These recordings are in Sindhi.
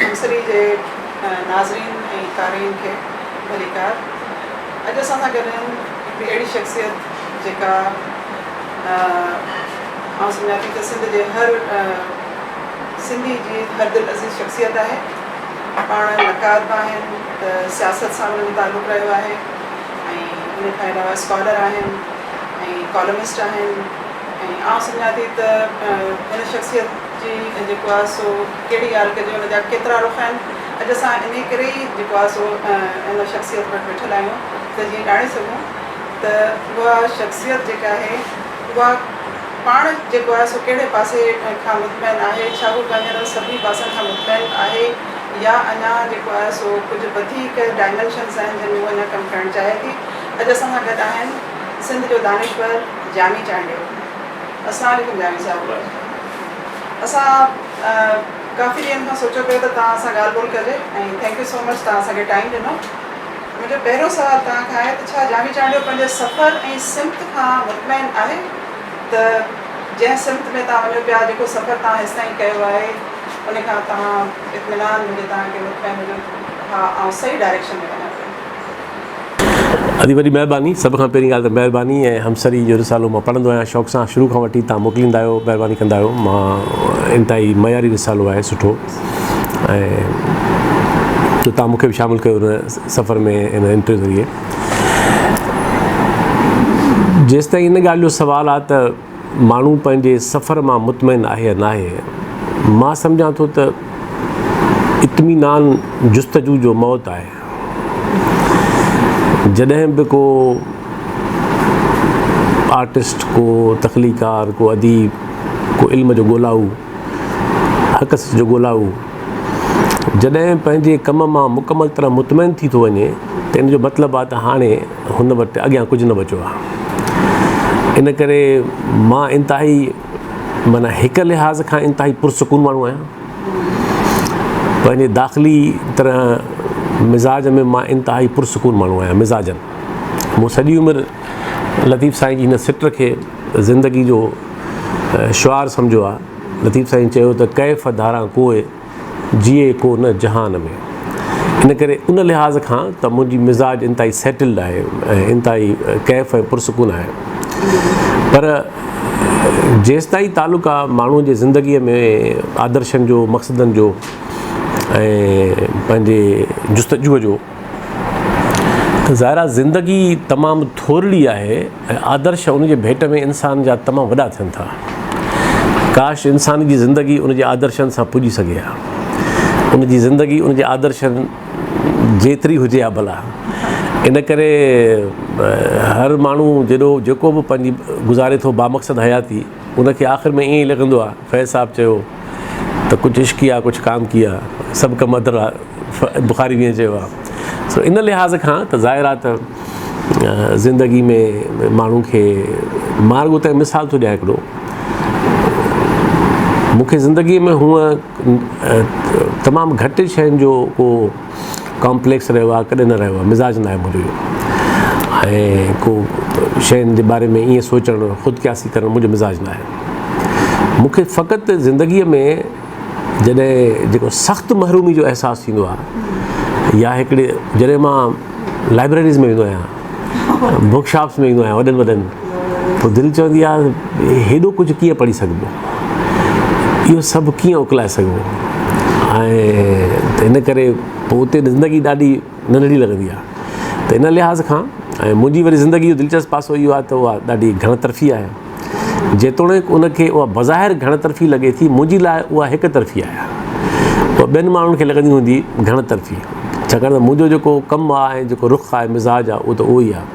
همسري جي ناظرين ۽ قارئين کي ڀليڪار. اڄ اسان سان گڏ آهن هڪڙي اهڙي شخصيت جيڪا آئون سمجهان ٿي ته سنڌ جي هر سنڌي جي هر دل عزيز شخصيت آهي. پاڻ نقاد به آهن ته سياست سان انهن جو تعلق رهيو آهي ۽ ان کان علاوه اسڪالر آهن ۽ ڪالمسٽ آهن ۽ آئون سمجهان ٿي ته هن شخصيت جي جيڪو آهي سو ڪهڙي ڳالهه ڪجي ان جا ڪيترا رخ آهن. اڄ اسان انهي ڪري ئي جيڪو آهي سو ان شخصيت وٽ ويٺل آهيون ته جيئن ڄاڻي سگهون ته اها شخصيت جيڪا آهي اها پاڻ جيڪو آهي سو ڪهڙي پاسي کان مطمئن آهي، ڇا هو پنهنجي انهن سڀني پاسن کان مطمئن آهي يا اڃا جيڪو آهي سو ڪجهه وڌيڪ ڊائمينشنز آهن جن ۾ هو اڃا ڪم ڪرڻ چاهي ٿي. اڄ اسان سان گڏ آهن سنڌ جو دانشور جامي چانڊيو. السلام عليڪم جامي صاحب. اسان ڪافي ڏينهن کان سوچيو پيو ته توهان سان ڳالهه ٻولهه ڪجي ۽ thank you so much توهان اسان کي ٽائيم ڏنو. منهنجو پهريون سوال توهان کان آهي ته ڇا جامي چانڊيو پنهنجي سفر ۽ سمت کان مطمئن آهي ته جنهن سمت ۾ توهان وڃو پيا جيڪو سفر توهان هيستائين ڪيو آهي ان کان توهان اطمينان هجي توهان کي مطمئن هجو ته ها آئون صحيح ڊائريڪشن ۾ وڃان پيو. ادي وڏي مهرباني سڀ کان پهرين ڳالهه ته مهرباني ۽ همسري جو رسالو مان پڙهندو آهيان شوق سان شروع کان وٺي توهان موڪليندا آهيو مهرباني ڪندا آهيو مان انتهائي معياري رسالو آهي سٺو ۽ جو توهان مونکي به شامل ڪيو ان سفر ۾ ان انٽرويو ذريعي جيستائين ان ڳالهه جو سوال آهي ته ماڻهو پنهنجي سفر مان مطمئن آهي يا ناهي مان سمجهان ٿو ته اطمينان جستجو جو موت آهي جڏهن به ڪو آرٽسٽ ڪو تخليقار ڪو اديب ڪو علم جو ڳولائو حق سچ جو ڳولائو جڏهن پنهنجي ڪم مان مڪمل طرح مطمئن ٿي ٿو وڃي ته ان جو مطلب آهي ته هاڻي هن وٽ اڳيان ڪجهه نه بچيو آهي. ان ڪري مان انتهائي معنيٰ هڪ لحاظ کان انتهائي پرسڪون ماڻهو آهيان. پنهنجي داخلي طرح مزاج ۾ مان انتهائي پرسڪون ماڻهو آهيان مزاجن. مون سڄي عمر لطيف سائين جي هن سٽ کي زندگي جو شعار سمجهيو آهي. لطيف سائين چيو ته ڪيف ڌاران ڪوء جيئي ڪو نه جهان ۾. ان ڪري ان لحاظ کان ته منهنجي مزاج انتهائي سيٽلڊ آهي ۽ انتهائي ڪيف ۽ پرسڪون آهي. پر جيستائين تعلق آ ماڻهوء جي زندگيء ۾ آدرشن جو، مقصدن جو ۽ پنهنجي جستجوء جو ته ظاهر آ زندگي تمام ٿورڙي آهي ۽ آدرش ان جي ڀيٽ ۾ انسان جا تمام وڏا ٿين ٿا. ڪاش انسان جي زندگي ان جي آدرشن سان پڄي سگهي ها. ان جي زندگي ان جي آدرشن جيتري هجي ها ڀلا. ان ڪري هر ماڻهو جيڏو جيڪو به پنهنجي گذاري ٿو بامقصد حياتي ان کي آخر ۾ ائين ئي لڳندو آهي فيض صاحب چيو ته ڪجهه عشق ڪيا ڪجهه ڪام ڪيا سڀ ڪم اڌ رها بخاري به ائين چيو آهي سو ان لحاظ کان ته ظاهر آهي ته زندگي ۾ ماڻهو کي مان رڳو تنهن مثال ٿو ڏيان هڪڙو مون کي زندگي ۾ هونء تمام گهٽ شين جو ڪو ڪامپليڪس رهيو آهي ڪڏهن نه رهيو آهي مزاج نه آهي منهنجو اهو ۽ ڪو شين جي باري ۾ ائين سوچڻ خود قياسي ڪرڻ منهنجو مزاج نه آهي مون کي فقط زندگيء ۾ جڏهن جيڪو سخت محرومي جو احساس ٿيندو آهي يا هڪڙي جڏهن مان لائبريريز ۾ ويندو آهيان بڪ شاپس ۾ ويندو آهيان وڏن وڏن پوء دل چوندي آهي هيڏو ڪجهه ڪيئن پڙهي سگهبو اهو سڀ ڪيئن اڪلائي سگهبو ۽ ان ڪري پوء اتي زندگي ڏاڍي ننڍڙي لڳندي آهي ته ان لحاظ کان ۽ منهنجي وري زندگي جو دلچسپ پاسو اهو آهي ته اها ڏاڍي گهڻ طرفي آهي جيتوڻيڪ ان کي اها بظاهر گهڻ طرفي لڳي ٿي، منهنجي لاء اها هڪ طرفي آهي. اها ٻين ماڻهن کي لڳندي هوندي گهڻ طرفي، ڇاڪاڻ ته منهنجو جيڪو ڪم آهي ۽ جيڪو رخ آهي، مزاج آهي، اهو ته اهو ئي آهي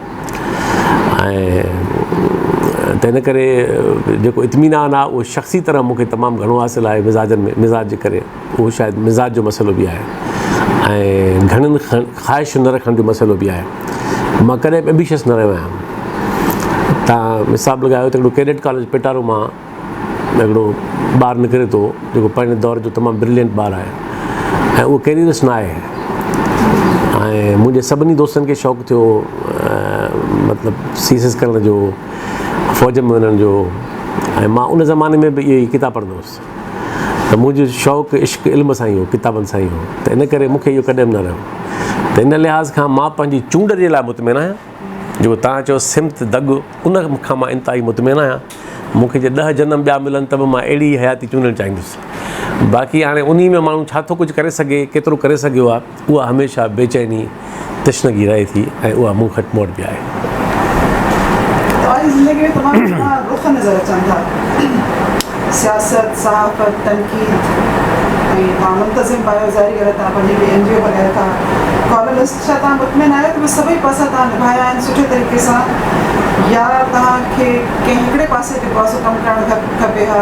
۽ تنهن ڪري جيڪو اطمينان آهي اهو شخصي طرح مون کي تمام گهڻو حاصل آهي مزاجن ۾ مزاج جي ڪري اهو شايد مزاج جو مسئلو به آهي ۽ گهڻن خواهشن نه رکڻ جو مسئلو به آهي. مان ڪڏهن به ايمبيشس نه رهيو آهيان. تان حساب لڳايو ته هڪڙو ڪيڊٽ ڪاليج پيٽارو مان هڪڙو ٻار نڪري ٿو جيڪو پنهنجي دور جو تمام برلينٽ ٻار آهي ۽ اهو ڪيريئرسٽ نه آهي ۽ منهنجي سڀني دوستن کي شوق ٿيو مطلب سي ايس ايس ڪرڻ جو فوج ۾ وڃڻ جو ۽ مان ان زماني ۾ به اهي ڪتاب پڙهندو هوس. ته منهنجو شوق عشق علم سان ئي هو، ڪتابن سان ئي هو ته ان ڪري مون کي اهو ڪڏهن به نه رهيو ته ان لحاظ کان مان پنهنجي چونڊ جي لاء مطمئن آهيان. جيڪو توهان چيو سمت دڳ ان کان مان انتهائي مطمئن آهيان. مون کي جي ڏهه جنم ٻيا ملن ته به مان اهڙي ئي حياتي چونڊڻ چاهيندس. باقي هاڻي انهي ۾ ماڻهو ڇا ٿو ڪجهه ڪري سگهي، ڪيترو ڪري سگهيو آهي، اها هميشه بيچيني، تشنگي رهي ٿي ۽ اها مون کٽ مون وٽ به آهي. توهان جي زندگي ۾ تمام گهڻا رخ نظر اچن ٿا. سياست، صحافت، تنقيد ۽ توهان منتظم به آهيو ظاهري ڳالهه آهي توهان پنهنجي هڪڙي اين جي او هلايو ٿا. ڪالمسٽ ڇا توهان مطمئن آهيو ته اهي سڀئي پاسا توهان نڀايا آهن سٺي طريقي سان يا توهان کي ڪنهن هڪڙي پاسي تي پاسو ڪم ڪرڻ کپي ها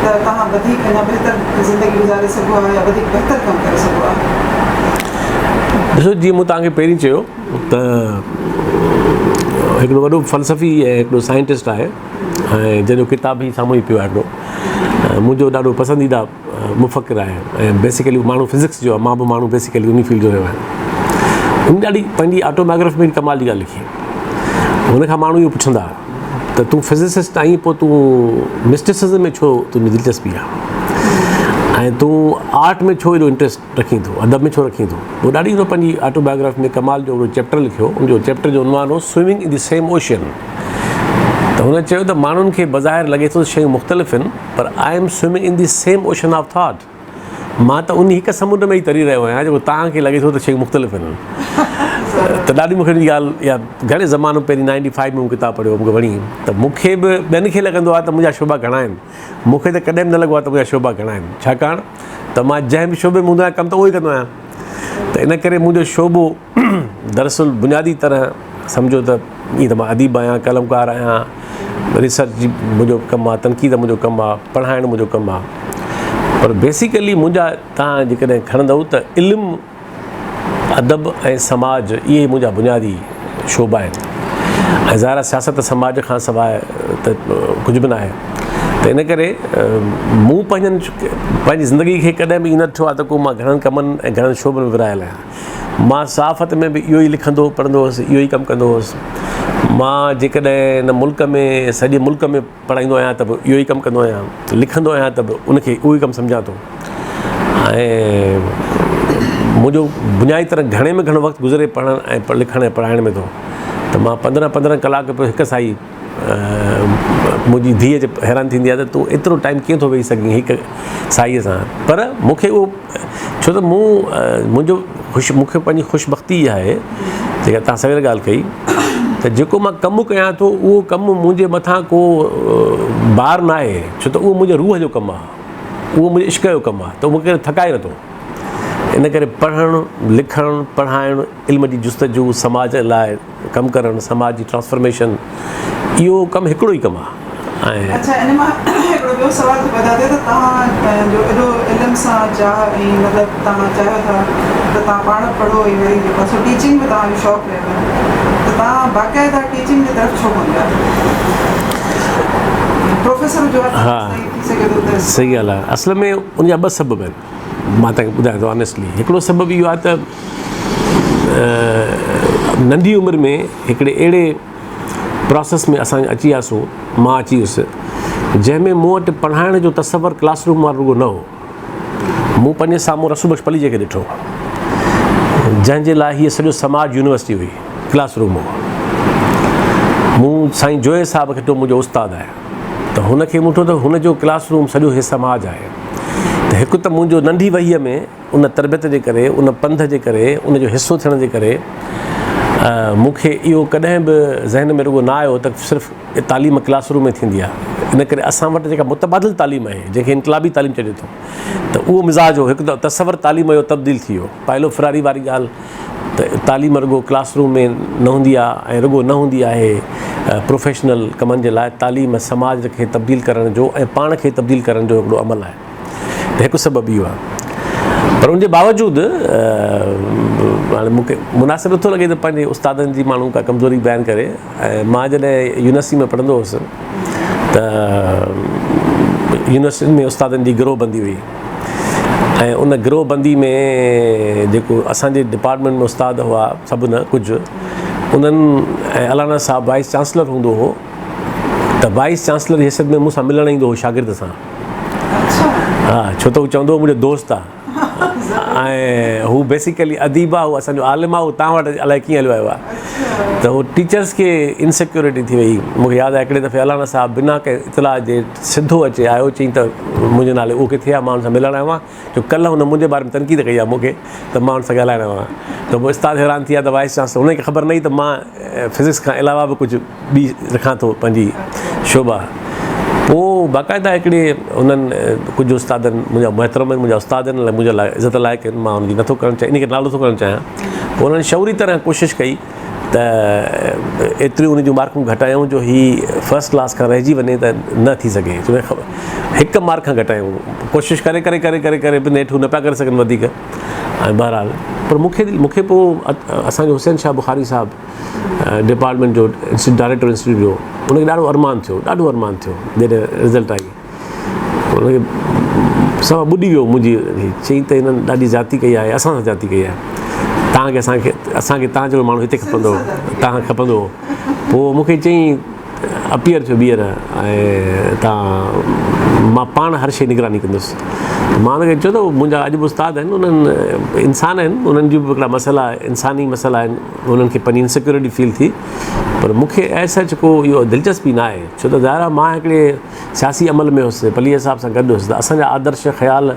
ته توهان وڌيڪ اڃا بهتر زندگي گذاري سگهو ها يا وڌيڪ بهتر ڪم ڪري سگهو ها؟ ڏسو جيئن مون توهان کي پهرين چيو ته هڪڙو وڏو فلسفي ۽ هڪڙو سائنٽسٽ آهي ۽ جنهن جو ڪتاب هي سامهون ئي پيو آهي هڪڙو منهنجو ڏاڍو پسنديده مفڪر آهي ۽ بيسيڪلي ماڻهو فزڪس جو آهي مان به ماڻهو بيسيڪلي انهي فيلڊ جو رهيو آهيان ان ڏاڍي پنهنجي آٽوبايوگرافي ۾ ڪمال جي ڳالهه لکي هن کان ماڻهو اهو پڇندا ته تون فزسسٽ آهين پوء تون مسٽسزم ۾ ڇو تنهنجي دلچسپي آهي ۽ تون آرٽ ۾ ڇو ايڏو انٽرسٽ رکين ٿو ادب ۾ ڇو رکين ٿو پوء ڏاڍي هن پنهنجي آٽوبايوگرافي ۾ ڪمال جو هڪڙو چيپٽر لکيو ان جو چيپٽر جو عنوان هو swimming in the same ocean ته هن چيو ته ماڻهن کي بظاهر لڳي ٿو شيون مختلف آهن پر I am swimming in the same ocean of thought مان ته انهي هڪ سمنڊ ۾ ئي تري رهيو آهيان جيڪو توهان کي لڳي ٿو ته شيون مختلف آهن ته ڏاڍي مون کي ان جي ڳالهه يا گهڻي زمانو پهرين نائنٽي فائيو ۾ مون ڪتاب پڙهيو مون کي وڻي ته مون کي به ٻين کي لڳندو آهي ته منهنجا شعبا گهڻا آهن مون کي ته ڪڏهن به نه لڳو آهي ته منهنجا شعبا گهڻا آهن ڇاڪاڻ ته مان جنهن به شعبي ۾ هوندو آهيان ڪم ته اهو ئي ڪندو آهيان ته ان ڪري منهنجو شعبو دراصل بنيادي طرح سمجهو ته ائين ته مان اديب آهيان، قلمڪار آهيان، ريسرچ جي منهنجو ڪم آهي، تنقيد منهنجو ڪم آهي، پڙهائڻ منهنجو ڪم آهي پر بيسيڪلي منهنجا توهان جيڪڏهن کڻندؤ ته علم، ادب ۽ سماج اهي منهنجا بنيادي شعبا آهن ۽ ظاهر آهي سياست سماج کان سواء ته ڪجهه به ناهي ته ان ڪري مون پنهنجن پنهنجي زندگي کي ڪڏهن به ائين نه ڏٺو آهي ته ڪو مان گهڻن ڪمن ۽ گهڻن شعبن ۾ ورهايل آهيان. مان صحافت ۾ به اهو ئي لکندو پڙهندو هوس اهو ئي ڪم ڪندو هوس مان جيڪڏهن هن ملڪ ۾ سڄي ملڪ ۾ پڙهائيندو آهيان ته به اهو ئي ڪم ڪندو آهيان لکندو آهيان ته به ان کي اهو ئي ڪم سمجهان ٿو ۽ منهنجو بنيادي طرح گهڻي ۾ گهڻو وقت گذري پڙهڻ ۽ لکڻ ۽ پڙهائڻ ۾ ٿو ته مان پندرهن پندرهن ڪلاڪ پيو هڪ سائي منهنجي ڌيء حيران ٿيندي آهي ته تون ايترو ٽائيم ڪيئن ٿو ويهي سگهين هڪ سائيء سان پر مون کي اهو ڇو ته مون منهنجو خوش مون کي پنهنجي خوش بختي اها آهي جيڪا تان سوير ڳالهه ڪئي ته جيڪو مان ڪم ڪيان ٿو اهو ڪم منهنجي مٿان ڪو بار نه آهي ڇو ته اهو منهنجي روح جو ڪم آهي اهو منهنجي عشق جو ڪم آهي ته مون کي ٿڪائي نٿو ان ڪري پڙهڻ لکڻ پڙهائڻ علم جي جستجو سماج لاء ڪم ڪرڻ، سماج جي ٽرانسفرميشن، اهو ڪم هڪڙو ئي ڪم آهي ۽. اڇا ان مان هڪڙو ٻيو سوال ٿو پيدا ٿئي ته توهان جو ايڏو علم سان چاهه ۽ مطلب توهان چاهيو ٿا ته توهان پاڻ پڙهو ۽ وري جيڪو آهي سو ٽيچنگ به توهان جو شوق رهيو آهي ته توهان باقاعده ٽيچنگ جي طرف ڇو ڪونه ويا؟ پروفيسر هجو ها ته ٿي سگهي ٿو ته. صحيح ڳالهه آهي اصل ۾ ان جا ٻه سبب آهن. مان توهان کي ٻڌايان ٿو آنيسٽلي هڪڙو سبب اهو آهي ته ننڍي عمر ۾ هڪڙي اهڙي پراسيس ۾ اسان اچي وياسون مان اچي ويس جنهن ۾ مون وٽ پڙهائڻ جو تصور ڪلاس روم وارو رڳو نه هو مون پنهنجي سامهون رسول بخش پليجي کي ڏٺو جنهن جي لاء هيء سڄو سماج يونيورسٽي هئي ڪلاس روم هو مون سائين جويي صاحب کي ڏٺو منهنجو استاد آهي ته هن کي مون ڏٺو ته هن جو ڪلاس روم سڄو هي سماج آهي ته هڪ ته منهنجو ننڍي وهيء ۾ ان تربيت جي ڪري، ان پنڌ جي ڪري، ان جو حصو ٿيڻ جي ڪري مون کي اهو ڪڏهن به ذهن ۾ رڳو نه آيو ته صرف تعليم ڪلاس روم ۾ ٿيندي آهي. ان ڪري اسان وٽ جيڪا متبادل تعليم آهي، جنهن کي انقلابي تعليم چئجي ٿو ته اهو مزاج هو. هڪ ته تصور تعليم جو تبديل ٿي ويو. پائلو فراري واري ڳالهه ته تعليم رڳو ڪلاس روم ۾ نه هوندي آهي ۽ رڳو نه هوندي آهي پروفيشنل ڪمن جي لاء، تعليم سماج کي تبديل ڪرڻ جو ۽ پاڻ کي تبديل ڪرڻ جو هڪڙو عمل آهي. ته هڪ سبب اهو آهي پر ان جي باوجود هاڻي مون کي مناسب نٿو لڳي ته پنهنجي استادن جي ماڻهو ڪا ڪمزوري بيان ڪري ۽ مان جڏهن يونيورسٽي ۾ پڙهندو هوس ته يونيورسٽين ۾ استادن جي گروه بندي هئي ۽ ان گروه بندي ۾ جيڪو اسان جي ڊپارٽمينٽ ۾ استاد هئا سڀ نه ڪجهه انهن ۽ الانا صاحب وائيس چانسلر هوندو هو ته وائيس چانسلر جي حيثيت ۾ مون سان ملڻ ايندو هو شاگرد سان. ها ها ڇو ته هو چوندو هو منهنجو دوست آ ۽ هو بيسيڪلي اديب آ هو اسان جو عالم آ هو توهان وٽ الائي ڪيئن هليو آيو آ ته هو ٽيچرس کي انسيڪيورٽي ٿي وئي مون کي ياد آ هڪڙي دفعي الانا صاحب بنا ڪنهن اطلاع جي سڌو اچي آيو چئين ته منهنجي نالي اهو ڪٿي آ مان ان سان ملڻ آيو آهيان جو ڪلهه هن منهنجي باري ۾ تنقيد ڪئي آ مون کي ته مان ان سان ڳالهائڻ آيو آهيان ته پوء استاد حيران ٿي ويا ته وائيس چانسلر هن کي خبر نه هئي ته مان فزڪس کان علاوه به ڪجهه ٻي رکان ٿو پنهنجي شعبا پوء باقاعده هڪڙي انهن ڪجهه استادن منهنجا محترم آهن منهنجا استاد آهن منهنجي لاء عزت لائق آهن مان ان جي نٿو ڪرڻ چاهيان ان کي نالو نٿو ڪرڻ چاهيان پوء انهن شعوري طرح ڪوشش ڪئي ته ايتريون ان جون مارڪون گهٽايون جو هي فرسٽ ڪلاس کان رهجي وڃي ته نه ٿي سگهي هڪ مارڪ کان گهٽايون ڪوشش ڪري ڪري ڪري ڪري ڪري به نيٺ هو نه پيا ڪري سگهن وڌيڪ ۽ بهرحال پر مون کي مون کي پوء اسانجو حسين شاهه بخاري صاحب ڊپارٽمينٽ جو ڊائريڪٽر انسٽيٽيوٽ جو ان کي ڏاڍو ارمان ٿيو ڏاڍو ارمان ٿيو جڏهن رزلٽ آئي ان کي سوا ٻڏي ويو منهنجي چئي ته هنن ڏاڍي زيادتي ڪئي آهي اسان سان زيادتي ڪئي آهي تان کي اسان کي اسان کي تان جهڙو ماڻهو هتي کپندو هو تان کپندو هو پوء مون کي چئي اپيئر ٿيو ٻيهر ۽ تان مان پاڻ هر شيء نگراني ڪندس مان ان کي چيو ته منهنجا اڄ به استاد آهن انهن انسان آهن انهن جون به هڪڙا مسئلا انساني مسئلا آهن انهن کي پنهنجي انسيڪيورٽي فيل ٿي پر مون کي ايز سچ ڪو اهو دلچسپي نه آهي ڇو ته ظاهر آهي مان هڪڙي سياسي عمل ۾ هوس پليجي صاحب سان گڏ هوس ته اسان جا آدرش خيال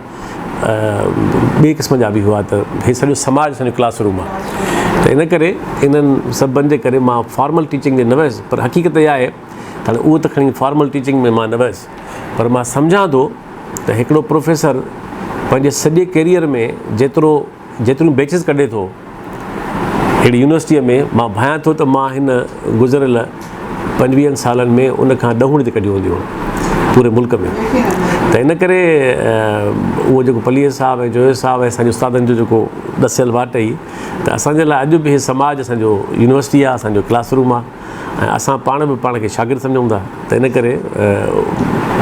ٻئي قسم جا به هئا ته هي سڄو سماج اسان جو ڪلاس روم آهي ته ان ڪري انهن سببن جي ڪري مان فارمل ٽيچنگ ۾ نه ويس پر حقيقت اها آهي ته هاڻي اهو ته کڻي فارمل ٽيچنگ ۾ مان نه ويس پر مان سمجهان ٿو ته هڪڙو پروفيسر پنهنجي سڄي ڪيريئر ۾ جيترو جيتريون بيچز ڪڍي ٿو ههڙي يونيورسٽيء ۾ مان ڀانيان ٿو ته مان هن گذريل پنجويهن سالن ۾ ان کان ڏهوڻي تي ڪڍيون هونديون پوري ملڪ ۾ ته ان ڪري اهو جيڪو پليجي صاحب ۽ جويو صاحب ۽ اسان جي استادن جو جيڪو ڏسيل واٽ هئي ته اسان جي لاء اڄ به هي سماج اسان جو يونيورسٽي آهي اسان جو ڪلاس روم آهي ۽ اسان پاڻ به پاڻ کي شاگرد سمجهون ٿا ته ان ڪري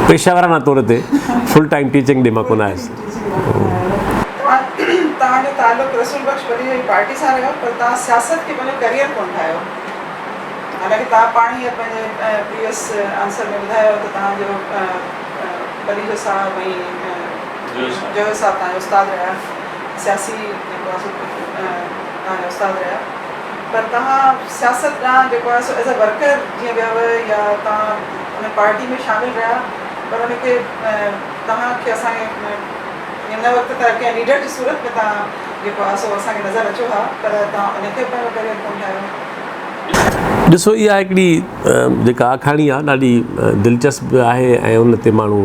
پيشه ورانه طور تي فل ٽائيم ٽيچنگ ڏي مان ڪونه آيس. توهان جو تعلق رسول بخش پليجو جي پارٽي سان رهيو پر توهان سياست کي پنهنجو ڪريئر ڪونه ٺاهيو حالانڪه توهان پاڻ هينئر پنهنجي پريويس آنسر ۾ ٻڌايو ته توهان جو پليجو صاحب ۽ جويو صاحب توهان جا استاد رهيا سياسي جيڪو آهي سو توهان جا استاد رهيا. پر توهان سياست ڏانهن جيڪو آهي سو ايز اي ورڪر جيئن ويا هئا يا توهان ان پارٽي ۾ شامل رهيا پر ان کي توهان کي اسان کي ان وقت ته ڪنهن ليڊر جي صورت ۾ توهان جيڪو آهي سو اسان کي نظر اچو ها پر توهان ان کي پنهنجو ڪريئر ڪونه ٺاهيو. ڏسو اها هڪڙي جيڪا آکاڻي آهي ڏاڍي دلچسپ به آهي ۽ ان تي ماڻهو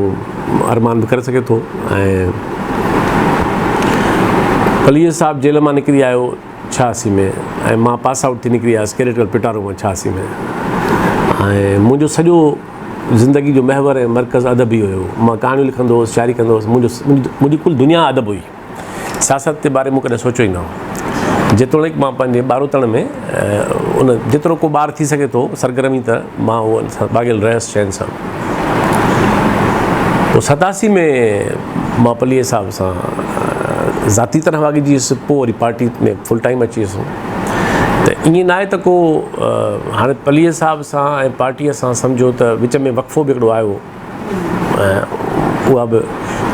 ارمان به ڪري سگهي ٿو ۽ پليجي صاحب جيل مان نڪري آيو 86 ۾ ۽ مان پاس آئوٽ ٿي نڪري آيس ڪيڊٽ ڪاليج پٽارو مان 86 ۾ ۽ منهنجو سڄو زندگي جو محور ۽ مرڪز ادب ئي هيو مان ڪهاڻيون لکندو هوس شاعري ڪندو هوس منهنجو منهنجي ڪل دنيا ادب هئي سياست جي باري مون ڪڏهن سوچيو ئي نه هو جيتوڻيڪ مان پنهنجي ٻاروتڻ ۾ ان جيترو ڪو ٻار ٿي سگهي ٿو سرگرمي ته مان اهو ان سان واڳيل رهيس شين سان پوء 87 ۾ مان پليجي صاحب سان ذاتي طرح واڳجي ويس پوء وري پارٽي ۾ فل ٽائيم اچي ويس ته ائين ناهي ته ڪو هاڻي پليجي صاحب سان ۽ پارٽيء سان سمجهو ته وچ ۾ وقفو به هڪڙو آيو ۽ اها به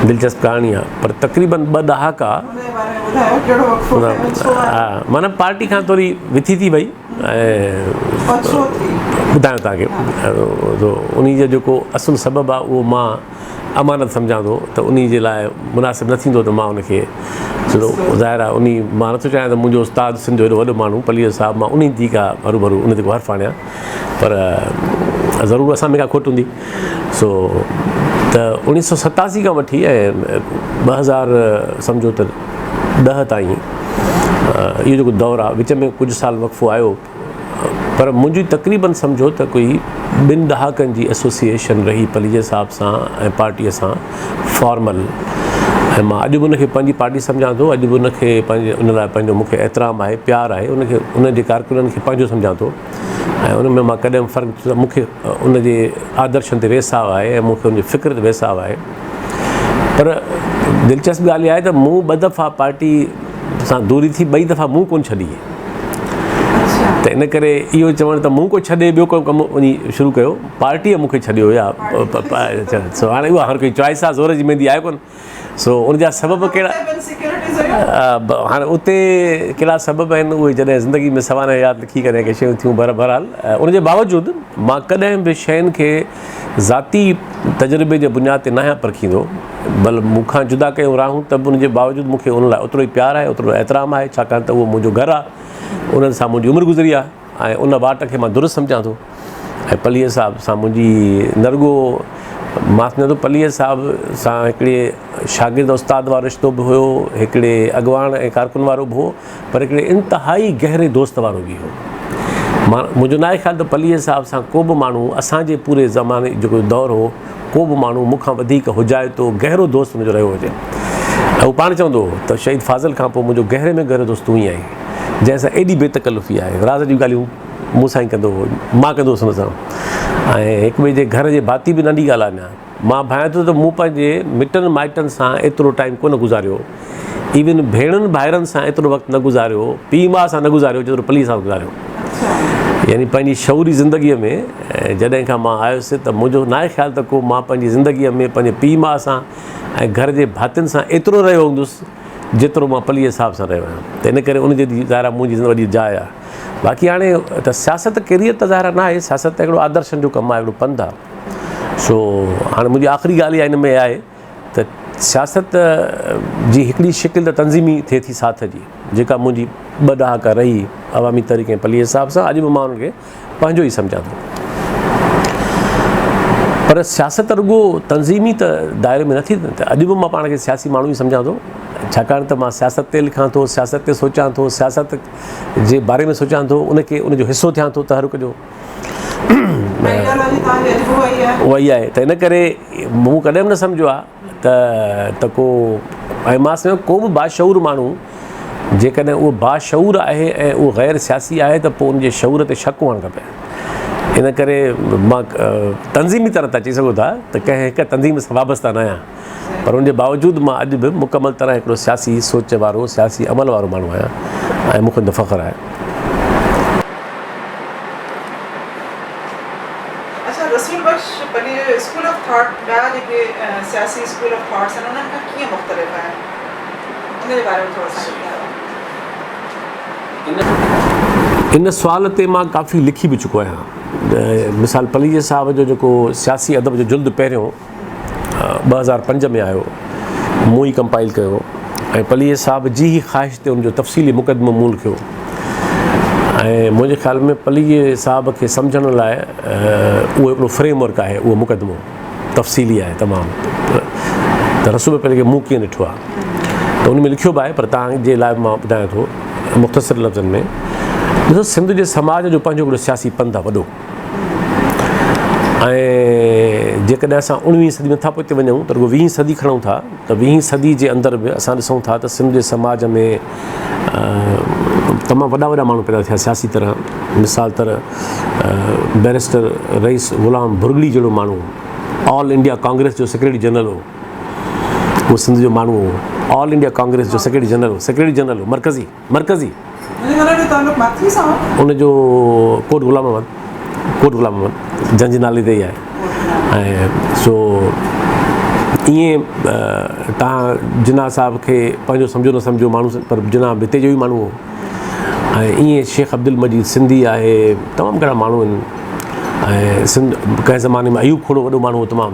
دلچسپ ڪهاڻي آهي پر تقريبن ٻه ڏهاڪا ها معنيٰ پارٽي کان ٿوري وٿي ٿي وئي ۽ ٻڌايان توهان کي انهي جو جيڪو اصل سبب آهي اهو مان امانت سمجهان ٿو ته انهي جي لاء مناسب نه ٿيندو ته مان ان کي ڇو ظاهر آهي انهي مان نٿو چاهيان ته منهنجو استاد سنڌ جو ايڏو وڏو ماڻهو پليجو صاحب مان انهي جي ڪا هروڀرو ان تي ڪو حرف آڻيان پر ضرور اسان ۾ ڪا کوٽ هوندي سو ته 1987 کان وٺي ۽ 2000 سمجهو ته 10 تائين اهو جيڪو دور آهي وچ ۾ ڪجهه سال وقفو آيو پر منهنجي تقريبن سمجهو ته ڪوئي ٻن ڏهاڪن جي ايسوسيئيشن رهي پليجي صاحب سان ۽ پارٽيء سان فارمل ۽ مان اڄ به ان کي پنهنجي پارٽي سمجهان ٿو اڄ به ان کي پنهنجي ان لاء پنهنجو مون کي احترام آهي پيار آهي ان کي ان جي ڪارڪنن کي پنهنجو سمجهان ٿو ۽ ان ۾ مان ڪڏهن به فرق مون کي ان جي آدرشن تي ويساهه آهي ۽ مون کي ان جي فڪر تي ويساهه آهي پر دلچسپ ڳالهه اها آهي ته مون ٻه دفعا پارٽي سان دوري ٿي ٻئي دفعا مون ڪونه ڇڏي ته ان ڪري اهو چوڻ ته مون ڪو ڇڏي ٻيو ڪو ڪم وڃي شروع ڪيو پارٽيء مون کي ڇڏيو يا سو هاڻي اها هر ڪوئي چوائس آهي زور جي ميندي آهي ڪونه سو ان جا سبب ڪهڙا هاڻي اتي ڪهڙا سبب آهن اهي جڏهن زندگي ۾ سوانح حيات لکي ڪري ڪي شيون ٿيون بر بهرحال ان جي باوجود مان ڪڏهن به شين کي ذاتي تجربي جي بنياد تي ناهيان پرکيندو بل مون کان جدا ڪيون راهون ته به ان جي باوجود مون کي ان لاء اوترو ئي پيار آهي اوترو احترام آهي ڇاڪاڻ ته اهو منهنجو گهر آهي انهن سان منهنجي عمر گذري آهي ۽ ان واٽ کي مان درست سمجهان ٿو ۽ پليجي صاحب سان منهنجي نه رڳو مان سمجهان ٿو پليجي صاحب سان هڪڙي شاگرد استاد وارو رشتو به هيو هڪڙي اڳواڻ ۽ ڪارڪن وارو به هو پر هڪڙي انتهائي گهري دوست وارو به هو مان منهنجو ناهي خيال ته پليجي صاحب سان ڪو به ماڻهو اسان جي پوري زماني جيڪو دور هو ڪو به ماڻهو مون کان وڌيڪ حجائتو گهرو دوست منهنجو رهيو هجي ۽ هو پاڻ چوندو هو ته شهيد فاضل کان پوء منهنجو گهري ۾ گهرو دوست تون ئي آهين جنهن سان ايڏي بي تڪلفي آهي، راز جون ڳالهيون مون سان ئي ڪندو هو، مان ڪندو هوس هن سان ۽ هڪ ٻئي جي گهر جي ڀاتي به ننڍي ڳالهه آهي اڃا. مان ڀانئيان ٿو ته مون پنهنجي مٽن مائٽن سان ايترو ٽائيم ڪونه گذاريو، ايون ڀيڻن ڀائرن سان ايترو وقت نه گذاريو، پيء ماء سان نه گذاريو جيترو پليء سان گذاريو. يعني پنهنجي شعوري زندگيء ۾ جڏهن کان مان آيس ته منهنجو ناهي خيال ته ڪو مان پنهنجي زندگيء ۾ پنهنجي پيء ماء سان ۽ گهر جي ڀاتين سان ايترو رهيو هوندس، جيترو مان پليجي صاحب سان رهيو آهيان ته ان ڪري ان جي ظاهر آهي منهنجي وڏي جاء آهي باقي هاڻي ته سياست ڪيريئر ته ظاهر آهي ناهي سياست ته هڪڙو آدرشن جو ڪم آهي هڪڙو پنڌ آهي سو هاڻي منهنجي آخري ڳالهه اها ان ۾ آهي ته سياست جي هڪڙي شڪل ته تنظيمي ٿئي ٿي ساٿ جي جيڪا منهنجي ٻه ڏهاڪا رهي عوامي تحريڪ ۽ پليجي صاحب سان اڄ به مان انهن کي پنهنجو ئي سمجهان ٿو. پر سياست رڳو تنظيمي ته دائري ۾ نٿي ته اڄ به مان پاڻ کي سياسي ماڻهو ئي سمجهان ٿو ڇاڪاڻ ته مان سياست تي لکان ٿو سياست تي سوچان ٿو سياست جي باري ۾ سوچان ٿو ان کي ان جو حصو ٿيان ٿو تحرڪ جو اها ئي آهي ته ان ڪري مون ڪڏهن به نه سمجهيو آهي ته ته ڪو ۽ مان سمجهان ڪو به باشعور ماڻهو جيڪڏهن اهو باشعور آهي ۽ اهو غير سياسي آهي ته پوء ان جي شعور تي شڪ هئڻ کپي. ان ڪري مان تنظيمي طرح ته چئي سگهو ٿا ته ڪنهن هڪ تنظيم سان وابسته نه آهيان پر ان جي باوجود مان اڄ به مڪمل طرح هڪڙو سياسي سوچ وارو سياسي عمل وارو ماڻهو آهيان ۽ مون کي ان تي فخر آهي. اڇا رسول بخش پليجو جو اسڪول آف ٿاٽ ٻيا جيڪي سياسي اسڪول آف ٿاٽس آهن انهن کان ڪيئن مختلف آهي؟ ان جي باري ۾ ٿورو اسان کي ٻڌايو. ان سوال تي مان ڪافي لکي به چڪو آهيان. مثال پليجي صاحب جو جيڪو سياسي ادب جو جلد پهريون 2005 ۾ آيو، مون ئي ڪمپائل ڪيو ۽ پليجي صاحب جي ئي خواهش تي ان جو تفصيلي مقدمو مون لکيو ۽ منهنجي خيال ۾ پليجي صاحب کي سمجهڻ لاء اهو هڪڙو فريم ورڪ آهي اهو مقدمو. تفصيلي آهي تمام ته رسول پير کي مون ڪيئن ڏٺو آهي ته ان ۾ لکيو به آهي پر توهان جي لاء مان ٻڌايان ٿو مختصر لفظن ۾ ڏسو سنڌ جي سماج جو پنهنجو هڪڙو سياسي پنڌ آهي وڏو ۽ جيڪڏهن اسان اڻويهين صدي ۾ نٿا پوئتي وڃون ته رڳو ويهين صدي کڻون ٿا ته ويهين صدي جي اندر به اسان ڏسون ٿا ته سنڌ جي سماج ۾ تمام وڏا وڏا ماڻهو پيدا ٿيا سياسي طرح مثال طرح بئريسٽر رئيس غلام ڀرڳڙي جهڙو ماڻهو آل انڊيا ڪانگريس جو سيڪريٽري جنرل هو اهو سنڌ جو ماڻهو هو آل انڊيا ڪانگريس جو سيڪريٽري جنرل هو سيڪريٽري جنرل هو مرڪزي مرڪزي ان جو ڪوٽ غلام محمد ڪوٽ غلام محمد جنهن جي نالي تي ئي آهي ۽ سو ائين تان جناح صاحب کي پنهنجو سمجهو نه سمجهو ماڻهو پر جناح به هتي جو ئي ماڻهو هو ۽ ائين شيخ عبدالمجيد سنڌي آهي تمام گهڻا ماڻهو آهن ۽ سنڌ ڪنهن زماني ۾ ايوب کهڙو وڏو ماڻهو هو تمام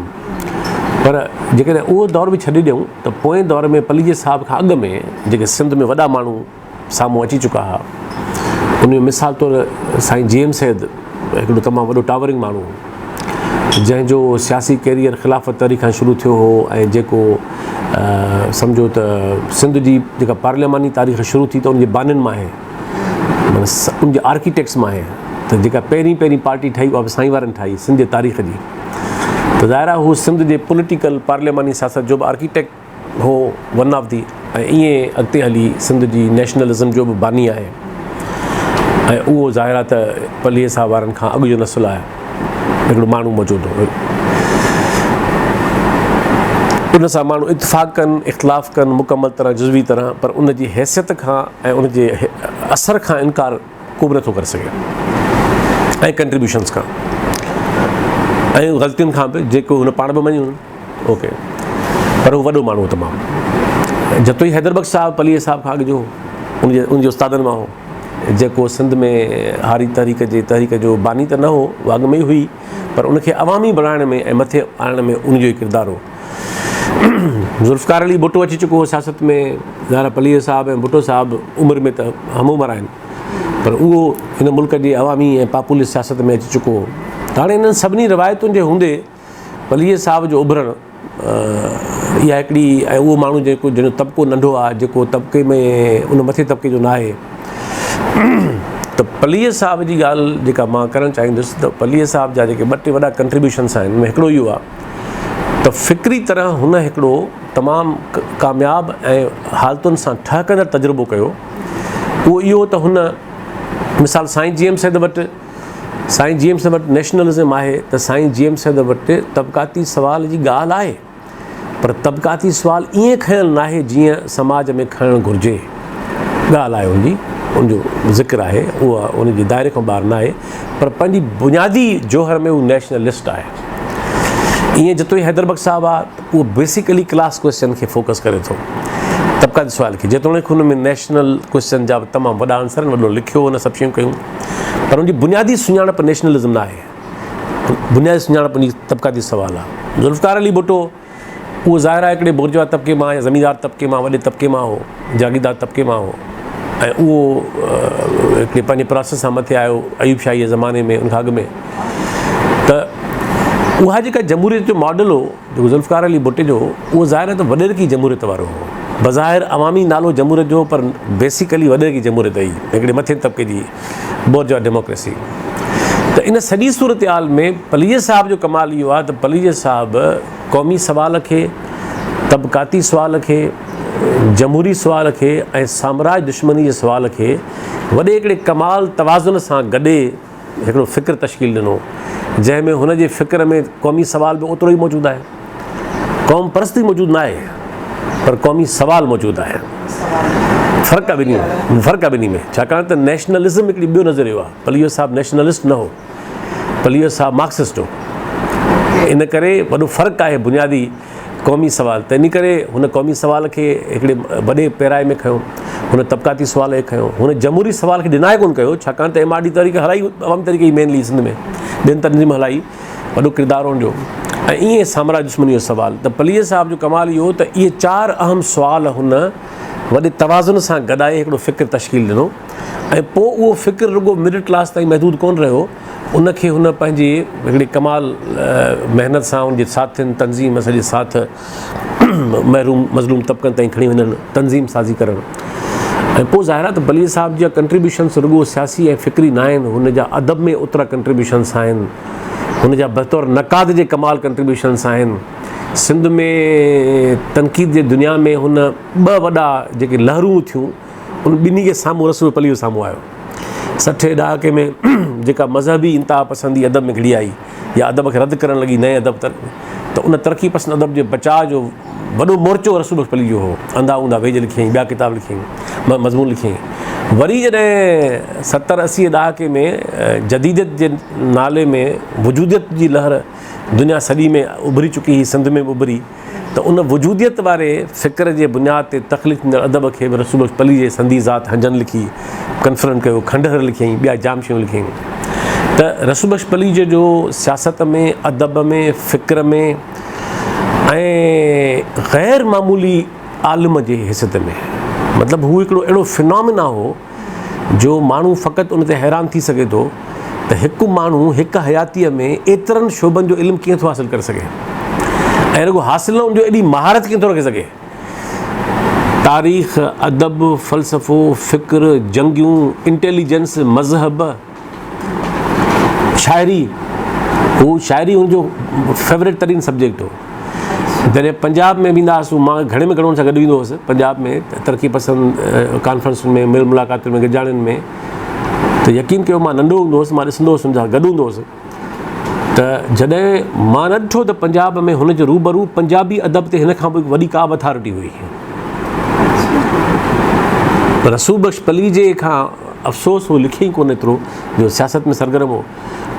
پر جيڪڏهن اهو دور به ڇڏي ڏيون ته پوئين دور ۾ پليجي صاحب کان اڳ ۾ جيڪي سنڌ ۾ وڏا ماڻهو سامهون اچي چڪا هئا ان ۾ مثال طور سائين جي ايم سيد هڪڙو تمام وڏو ٽاورنگ ماڻهو هو جنهن جو سياسي ڪيريئر خلافت تحريڪ کان شروع ٿيو هو ۽ جيڪو سمجهو ته سنڌ جي جيڪا پارلياماني تاريخ شروع ٿي ته ان جي بانين مان آهي معنيٰ ان جي آرڪيٽيڪٽس مان آهي ته جيڪا پهرين پهرين پارٽي ٺاهي اها به سائين وارن ٺاهي سنڌ جي تاريخ جي ته ظاهر آهي هو سنڌ جي پوليٽيڪل پارلياماني سياست جو به آرڪيٽيڪٽ هو ون آف the ۽ ائين اڳتي هلي سنڌ جي نيشنلزم جو به باني آهي ۽ اهو ظاهر آهي ته پليجي صاحب وارن کان اڳ جو نسل آهي هڪڙو ماڻهو موجود هو ان سان ماڻهو اتفاق ڪن اختلاف ڪن مڪمل طرح جزوي طرح پر ان جي حيثيت کان ۽ ان جي اثر کان انڪار ڪو به نٿو ڪري سگهي ۽ ڪنٽريبيوشنس کان ۽ غلطين کان به جيڪو هن پاڻ به مڃيون اوڪي. پر هو وڏو ماڻهو هو تمام. جتوئي حيدر بخش صاحب پليجي صاحب کان اڳ جو هو، ان جي استادن مان هو، جيڪو سنڌ ۾ هاري تحريڪ جي تحريڪ جو باني ته نه هو، اها اڳ ۾ ئي هئي، پر ان کي عوامي بڻائڻ ۾ ۽ مٿي آڻڻ ۾ ان جو ئي ڪردار هو. ذوالفقار علي ڀٽو اچي چڪو هو سياست ۾، ظاهر آهي پليجي صاحب ۽ ڀٽو صاحب عمر ۾ ته هم عمر آهن، پر اهو هن ملڪ جي عوامي ۽ پاپولسٽ سياست ۾ اچي چڪو هو. ته هاڻي انهن سڀني روايتن جي هوندي پليجي صاحب جو اڀرڻ اها هڪڙي ۽ اهو ماڻهو جيڪو جنهن جو طبقو ننڍو آهي جيڪو طبقي ۾ ان مٿي طبقي جو ناهي ته پليجي صاحب جي ڳالهه جيڪا مان ڪرڻ چاهيندس ته پليجي صاحب جا جيڪي ٻه ٽي وڏا ڪنٽريبيوشنس آهن ان ۾ هڪڙو اهو آهي ته فڪري طرح هن هڪڙو تمام ڪامياب ۽ حالتن سان ٺهڪندڙ تجربو ڪيو اهو اهو ته هن مثال سائين جي ايم سيد وٽ سائين جي ايم سيد وٽ نيشنلزم آهي ته سائين جي ايم سيد وٽ طبقاتي سوال جي ڳالهه آهي پر طبقاتي سوال ائين کنيل ناهي جيئن سماج ۾ کڻڻ گهرجي. ڳالهه آهي ان جي، ان جو ذڪر آهي، اها ان جي دائري کان ٻاهر ناهي، پر پنهنجي بنيادي جوهر ۾ هو نيشنلسٽ آهي. ائين جتوئي حيدر بخش صاحب آهي ته اهو بيسيڪلي ڪلاس ڪويسچن کي فوڪس ڪري ٿو، طبقاتي سوال کي، جيتوڻيڪ هن ۾ نيشنل ڪويسچن جا به تمام وڏا عنصر آهن، وڏو لکيو هن سڀ شيون ڪيون، پر ان جي بنيادي سڃاڻپ نيشنلزم ناهي. بنيادي سڃاڻپ ان جي طبقاتي سوال آهي. ذوالفقار علي ڀٽو اهو ظاهر آهي هڪڙي بورجوا طبقي مان يا زميندار طبقي مان وڏي طبقي مان هو، جاگيردار طبقي مان هو ۽ اهو هڪڙي پنهنجي پراسيس سان مٿي آيو ايوب شاهي جي زماني ۾ ان کان اڳ ۾ ته اها جيڪا جمهوريت جو ماڊل هو جيڪو ذوالفقار علي ڀٽي جو هو اهو ظاهر آهي ته وڏيرڪي جمهوريت وارو هو. بظاهر عوامي نالو جمهوريت جو هو پر بيسيڪلي وڏيرڪي جمهوريت هئي هڪڙي مٿين طبقي جي بورجوا ڊيموڪريسي. ته ان سڄي صورتحال ۾ پليجي صاحب جو ڪمال اهو آهي ته پليجي صاحب قومي سوال کي، طبقاتي سوال کي، جمهوري سوال کي ۽ سامراج دشمني جي سوال کي وڏي هڪڙي ڪمال توازن سان گڏي هڪڙو فڪر تشڪيل ڏنو، جنهن ۾ هن جي فڪر ۾ قومي سوال به اوترو ئي موجود آهي. قوم پرستي موجود نه آهي، پر قومي سوال موجود آهي. فرق آهي ٻنهي ۾، فرق آهي ٻنهي ۾، ڇاڪاڻ ته نيشنلزم هڪڙي ٻيو نظريو آهي. پليجو صاحب نيشنلسٽ نه هو، پليجو صاحب مارڪسسٽ هو. ان ڪري وڏو فرق آهي بنيادي قومي سوال ته ان ڪري هن قومي سوال کي هڪڙي وڏي پيرائي ۾ کنيو، هن طبقاتي سوال کي کنيو، هن جمهوري سوال کي ڊنائي ڪونه ڪيو، ڇاڪاڻ ته ايم آر ڊي تحريڪ هلائي عوامي تحريڪ ئي مينلي سنڌ ۾ ٻين تنظيم هلائي، وڏو ڪردار هن جو ۽ ائين سامراج دشمني جو سوال ته پليجي صاحب جو ڪمال اهو ته اهي چار اهم سوال هن وڏي توازن سان گڏائي هڪڙو فڪر تشڪيل ڏنو ۽ پوء اهو فڪر رڳو مڊل ڪلاس تائين محدود ڪونه رهيو ان کي هن پنهنجي هڪڙي ڪمال محنت سان ان جي ساٿين تنظيم سڄي ساٿ محروم مظلوم طبقن تائين کڻي وڃڻ تنظيم سازي ڪرڻ ۽ پوء ظاهر آهي ته بلير صاحب جا ڪنٽريبيوشنس رڳو سياسي ۽ فڪري نه آهن هن جا ادب ۾ اوترا ڪنٽريبيوشنس آهن هن جا بطور نقاد جي ڪمال ڪنٽريبيوشنس آهن سنڌ ۾ تنقيد جي دنيا ۾ هن ٻه وڏا جيڪي لهرون ٿيون ان ٻنهي کي سامهون رسول پليجو سامهون آيو. سٺين ڏهاڪي ۾ جيڪا مذهبي انتها پسندي ادب ۾ گهڙي آئي يا ادب کي رد ڪرڻ لڳي نئين ادب ته ان ترقي پسند ادب جي بچاء جو وڏو مورچو رسول بخش پليجو هو. انڌا اونڌا ويج لکيائين، ٻيا ڪتاب لکيائين، مضمون لکيائين. وري جڏهن ستر اسي ڏهاڪي ۾ جديديت جي نالي ۾ وجوديت جي لهر دنيا سڄي ۾ اڀري چڪي هئي، سنڌ ۾ به اڀري. ته ان وجوديت واري فڪر جي بنياد تي تخليق ٿيندڙ ادب کي به رسول بخش پليجي سندي ذات هنجن لکي ڪنفرنٽ ڪيو، کنڊهر لکيائين، ٻيا جام شيون لکيائين ته رسول بخش پليجي جو سياست ۾، ادب ۾، فڪر ۾ ۽ غير معمولي عالم جي حيثيت ۾ مطلب هو هڪڙو اهڙو فنامينا هو جو ماڻهو فقط ان تي حيران ٿي سگهي ٿو ته هڪ ماڻهو هڪ حياتيء ۾ ايترن شعبن جو علم ڪيئن ٿو حاصل ڪري سگهي ۽ رڳو حاصل نه ان جو ايڏي مهارت ڪيئن ٿو رکي سگهي. تاريخ، ادب، فلسفو، فڪر، جنگيون، انٽيليجنس، مذهب، شاعري، هو شاعري هن جو فيورٽ ترين سبجيڪٽ هو. جڏهن پنجاب ۾ ويندا هئاسون مان گهڻي ۾ گهڻو ان سان گڏ ويندو هوس پنجاب ۾ ترقي پسند ڪانفرنسن ۾ ميل ملاقاتن ۾ گڏجاڻين ۾ ته يقين ڪيو مان ننڍو هوندو هوس مان ڏسندو هوس ان سان گڏ هوندو هوس ته جڏهن مان نه ڏٺو ته پنجاب ۾ هن جي روبرو پنجابي ادب تي هن کان به وڏي ڪا به اٿارٽي هئي رسول بخش پليجي کان افسوس هو لکي ئي ڪونه ايترو جو سياست ۾ سرگرم هو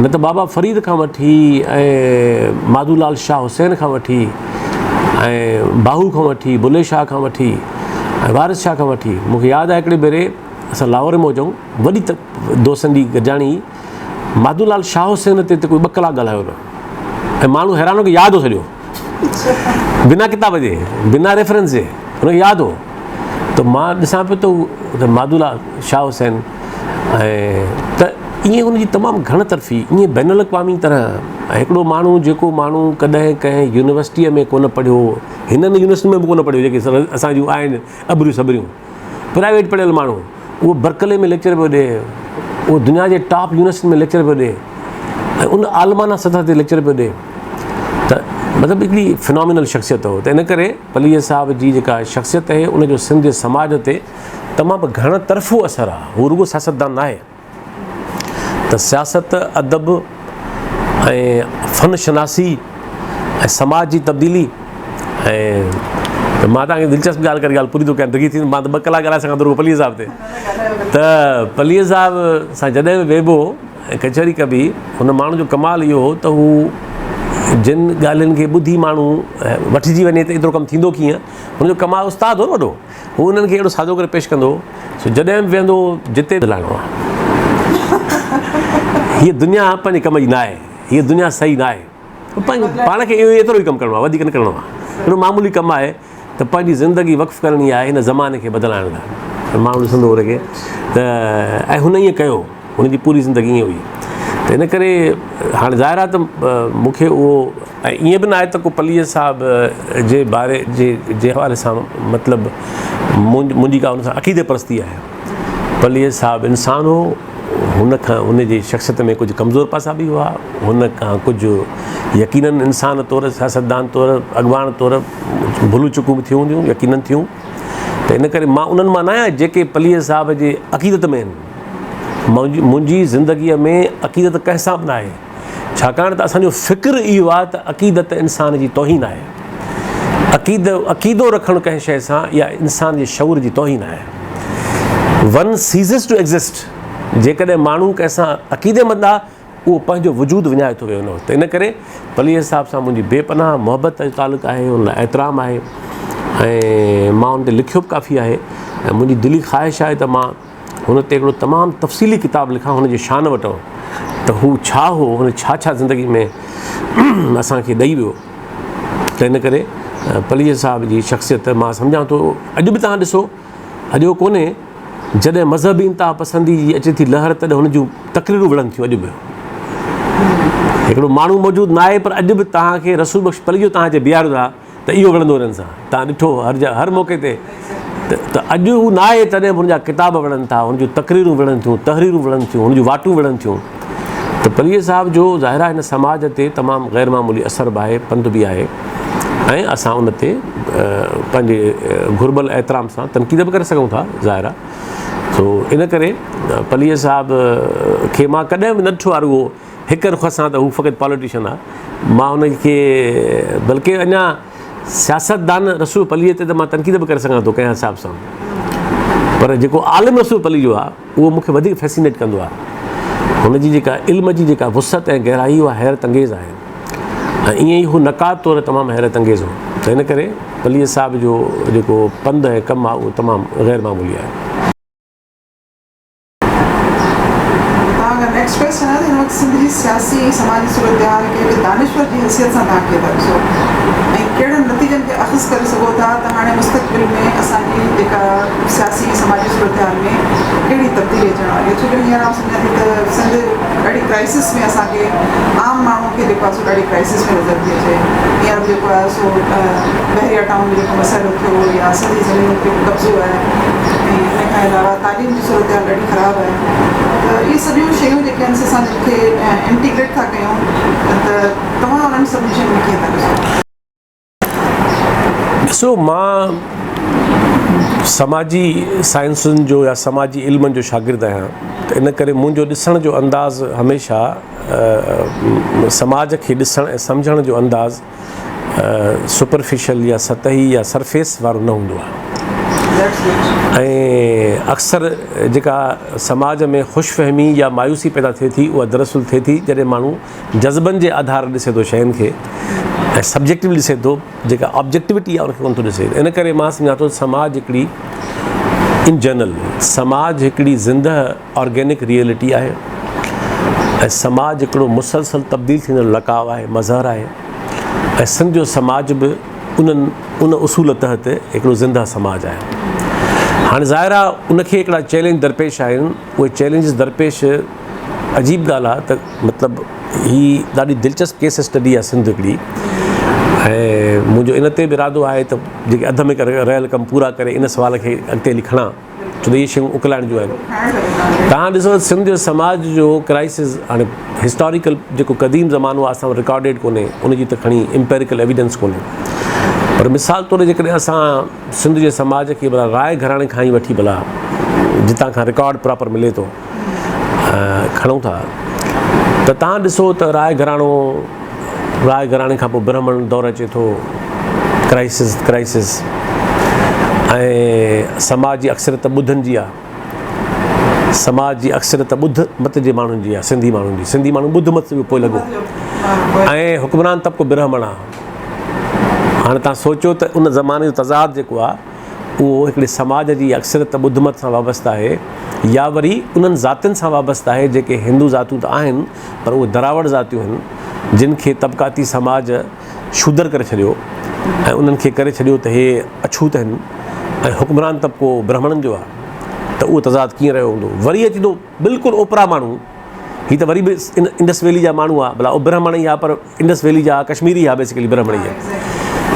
نه ته بابا فريد کان وٺي ۽ ماڌو لال شاهه حسين کان وٺي ۽ باهو کان وٺي بلي شاهه کان وٺي ۽ وارث شاهه کان وٺي مون کي ياد آهي هڪڙي ڀيري اسان لاهور ۾ هجون وڏي دوستن جي گڏجاڻي ماڌو لال شاهه حسين تي ته ڪوئي ٻه ڪلاڪ ڳالهايو نه ۽ ماڻهو حيران هو ڪي ياد هو سڄو بنا ڪتاب جي بنا ريفرنس جي هن کي ياد هو ته مان ڏسان پيو ته ماڌو لال شاهه حسين ۽ ته ائين هن جي تمام گهڻ طرفي ائين بين الاقوامي طرح هڪڙو ماڻهو جيڪو ماڻهو ڪڏهن ڪنهن يونيورسٽيء ۾ ڪونه پڙهيو هنن يونيورسٽين ۾ به ڪونه پڙهيو جيڪي اسان جون آهن ابريون سبريون پرائيويٽ پڙهيل ماڻهو اهو برڪلي ۾ ليڪچر پيو ڏي اهو دنيا جي ٽاپ يونيورسٽين ۾ ليڪچر پيو ڏي ۽ ان عالمانه سطح تي ليڪچر پيو ڏي ته مطلب هڪڙي فنامينل شخصيت هو ته ان ڪري پليجي صاحب جي جيڪا شخصيت آهي ان جو سنڌ جي سماج تي تمام گهڻ طرفو اثر آهي هو رڳو سياستدان ناهي ته سياست ادب ۽ فن شناسي ۽ سماج جي تبديلي ۽ ته مان توهان کي دلچسپ ڳالهه ڪري ڳالهه پوري ٿو ڪيان ڊگهي ٿي مان ته ٻه ڪلاڪ ڳالهائي سگهان ٿو رڳو پليجي صاحب تي ته پليجي صاحب سان جڏهن به ويهبو ۽ ڪچهري ڪبي هن ماڻهو جو ڪمال اهو هو ته هو جن ڳالهين کي ٻڌي ماڻهو وٺجي وڃي ته ايترو ڪم ٿيندو ڪيئن هن جو ڪمال استاد هو نه وڏو هو انهن کي اهڙو سادو ڪري پيش ڪندو هو سو جڏهن به ويهندو هو جتي به لاڻو آهي هيء دنيا پنهنجي ڪم جي ناهي هيء دنيا صحيح ناهي پنهنجي پاڻ کي اهو ايترو ئي ڪم ڪرڻو آهي وڌيڪ نه ڪرڻو آهي اهڙو معمولي ڪم آهي ته پنهنجي زندگي وقف ڪرڻي آهي هن زماني کي بدلائڻ لاء ماڻهو ڏسندو هن کي ته ۽ هن ائين ڪيو هن جي پوري زندگي ائين هئي ته ان ڪري هاڻي ظاهر آهي ته مون کي اهو ۽ ائين به نه آهي ته ڪو پليجي صاحب جي باري جي جي حوالي سان مطلب منهنجي ڪا ان سان عقيدي پرستي آهي. پليجي صاحب انسان هو، هن کان هن جي شخصيت ۾ ڪجهه ڪمزور پاسا به هئا، هن کان ڪجهه يقينن انسان طور، سياستدان طور، اڳواڻ طور ڀلون چڪون به ٿيون هونديون، يقينن ٿيون ته ان ڪري مان انهن مان نه آهيان جيڪي پليجي صاحب جي عقيدت ۾ آهن. منهنجي زندگيء ۾ عقيدت ڪنهن سان به ناهي. ڇاڪاڻ ته اسان جو فڪر اهو آهي ته عقيدت انسان جي توهين آهي. عقيد عقيدو رکڻ ڪنهن شيء سان اها انسان جي شعور جي توهين آهي. One ceases to exist جيڪڏهن ماڻهو ڪنهن سان عقيديمند آهي اهو پنهنجو وجود وڃائي ٿو ويهي ان وقت. ان ڪري پليجي صاحب سان منهنجي بي پناهه محبت جو تعلق آهي، ان لاء احترام آهي ۽ مان ان تي لکيو به ڪافي آهي ۽ منهنجي دلي خواهش آهي ته مان هن تي هڪڙو تمام تفصيلي ڪتاب لکان هن جي شان وٽان ته هو ڇا هو هن ڇا ڇا زندگي ۾ اسان کي ڏئي ويو ته ان ڪري پليجي صاحب جي شخصيت مان سمجهان ٿو اڄ به تهان ڏسو اڄ هو ڪونهي جڏهن مذهبي انتها پسندي جي اچي ٿي لهر تڏهن هن جون تقريرون وڙهن ٿيون اڄ به هڪڙو ماڻهو موجود نه آهي پر اڄ به تهان کي رسول بخش پليجو تهان جي بيهاريو ٿا ته اهو وڙهندو هنن سان تان ڏٺو هر جا هر موقعي تي ته اڄ هو نه آهي تڏهن به هن جا ڪتاب وڙهن ٿا هن جون تقريرون وڙهن ٿيون تحريرون وڙهن ٿيون هن جون واٽون وڙهن ٿيون ته پليجي صاحب جو ظاهر آهي هن سماج تي تمام غير معمولي اثر به آهي پنڌ به آهي ۽ اسان ان تي پنهنجي گهربل احترام سان تنقيد به ڪري سگهون ٿا ظاهر آهي سو ان ڪري پليجي صاحب کي مان ڪڏهن به نه ڏٺو آهي رڳو هڪ رخ سان ته هو فقط پاليٽيشن آ مان هن کي بلڪه اڃا سياستدان رسول پليجي تي ته مان تنقيد به ڪري سگهان ٿو ڪنهن حساب سان پر جيڪو عالم رسول پليجو آ اهو مون کي وڌيڪ فيسينيٽ ڪندو آ هن جي جيڪا علم جي جيڪا وسعت ۽ گهرائي اها حيرت انگيز آهي ۽ ائين ئي هو نقاد طور تمام حيرت انگيز هو ته ان ڪري پليجي صاحب جو جيڪو پنڌ ۽ ڪم آ اهو تمام غير معمولي آهي. توهان کان نيڪسٽ ڪويسچن آهي ته هن وقت سنڌ جي سياسي ۽ سماجي صورتحال کي هڪ دانشور جي حيثيت سان توهان ڪيئن ٿا ڏسو ۽ ڪهڙن نتيجن کي اخذ ڪري سگهو ٿا ته هاڻي مستقبل ۾ اسان جي جيڪا سياسي ۽ سماجي صورتحال ۾ ڪهڙي تبديلي اچڻ واري آهي ڇو جو هينئر آئون سمجهان ٿي ته سنڌ ڏاڍي ڪرائسس ۾ اسان کي عام ماڻهو کي جيڪو آهي سو ڏاڍي ڪرائسس ۾ نظر ٿي اچي هينئر به جيڪو آهي سو بحريا ٽائون ۾ جيڪو مسئلو ٿيو يا سنڌي زمينن تي قبضو آهي ۽ ان کان علاوه تعليم جي صورتحال ڏاڍي خراب آهي ته اهي سڄيون شيون جيڪي آهن سي اسان جن کي انٽيگريٽ ٿا ڪيون ته توهان انهن سڀني شين کي ڪيئن ٿا ڏسو؟ ڏسو مان سماجي سائنسن جو يا سماجي علمن جو شاگرد آهيان ته ان ڪري منهنجو ڏسڻ جو انداز هميشه سماج کي ڏسڻ ۽ سمجهڻ جو انداز سپرفيشل يا سطحي يا سرفيس وارو نه هوندو آهي. ۽ اڪثر جيڪا سماج ۾ خوش فهمي يا مايوسي پيدا ٿئي ٿي اها دراصل ٿئي ٿي جڏهن ماڻهو جذبن جي آڌار ڏسي ٿو شين کي ۽ سبجيڪٽو ڏسي ٿو جيڪا آبجيڪٽوٽي آهي ان کي ڪونه ٿو ڏسي. ان ڪري مان سمجهان ٿو سماج هڪڙي ان جنرل سماج هڪڙي زنده آرگينڪ ريئلٽي آهي ۽ سماج هڪڙو مسلسل تبديل ٿيندڙ لقاء آهي، مظهر آهي ۽ سنڌ جو سماج به انهن ان اصول تحت هڪڙو زنده سماج آهي. هاڻي ظاهر آهي ان کي هڪڙا چئلينج درپيش آهن، اهي چئلينجز درپيش عجيب ڳالهه آهي ته مطلب هي ڏاڍي دلچسپ ڪيس اسٽڊي آهي سنڌ هڪڙي ۽ منهنجو ان تي به ارادو آهي ته جيڪي اڌ ۾ رهيل ڪم پورا ڪري ان سوال کي اڳتي هلي کڻان. ڇو ته اهي شيون اڪلائڻ جون آهن. توهان ڏسو ته سنڌ جو سماج جو ڪرائسز هاڻي هسٽاريڪل جيڪو قديم زمانو آهي اسان وٽ رڪارڊيڊ ڪونهي ان جي ته کڻي امپيريڪل ايويڊنس ڪونهي پر مثال طور جيڪڏهن اسان سنڌ جي سماج کي ڀلا راء گهراڻي کان ئي وٺي ڀلا جتان کان رڪارڊ پراپر ملي ٿو کڻون ٿا ته توهان ڏسو ته راء گهراڻو راء گهراڻي کان پوء برهمڻ دور اچي ٿو ڪرائسز ڪرائسز ۽ سماج جي اڪثريت ٻڌن جي آ سماج جي اڪثريت ٻڌ مت جي ماڻهن جي آ سنڌي ماڻهن جي سنڌي ماڻهو ٻڌ مت جو پوء لڳو ۽ حڪمران طبقو برهمڻ آ هاڻي تان سوچو ته ان زماني جو تضاد جيڪو آ اهو هڪڙي سماج جي اڪثريت ٻڌ مت سان وابسته آهي يا وري انهن ذاتين سان وابسته آهي جيڪي هندو ذاتيون ته آهن پر اهي دراوڙ ذاتيون آهن جن کي طبقاتي سماج شودر ڪري ڇڏيو ۽ انهن کي ڪري ڇڏيو ته هي اڇوت آهن ۽ حڪمران طبقو برهمڻن جو آهي ته اهو تضاد ڪيئن رهيو هوندو وري اچي ٿو بلڪل اوپرا ماڻهو هي ته وري به انڊس ويلي جا ماڻهو هئا ڀلا اهي برهمڻ ئي هئا پر انڊس ويلي جا ڪشميري هئا بيسيڪلي برهمڻ ئي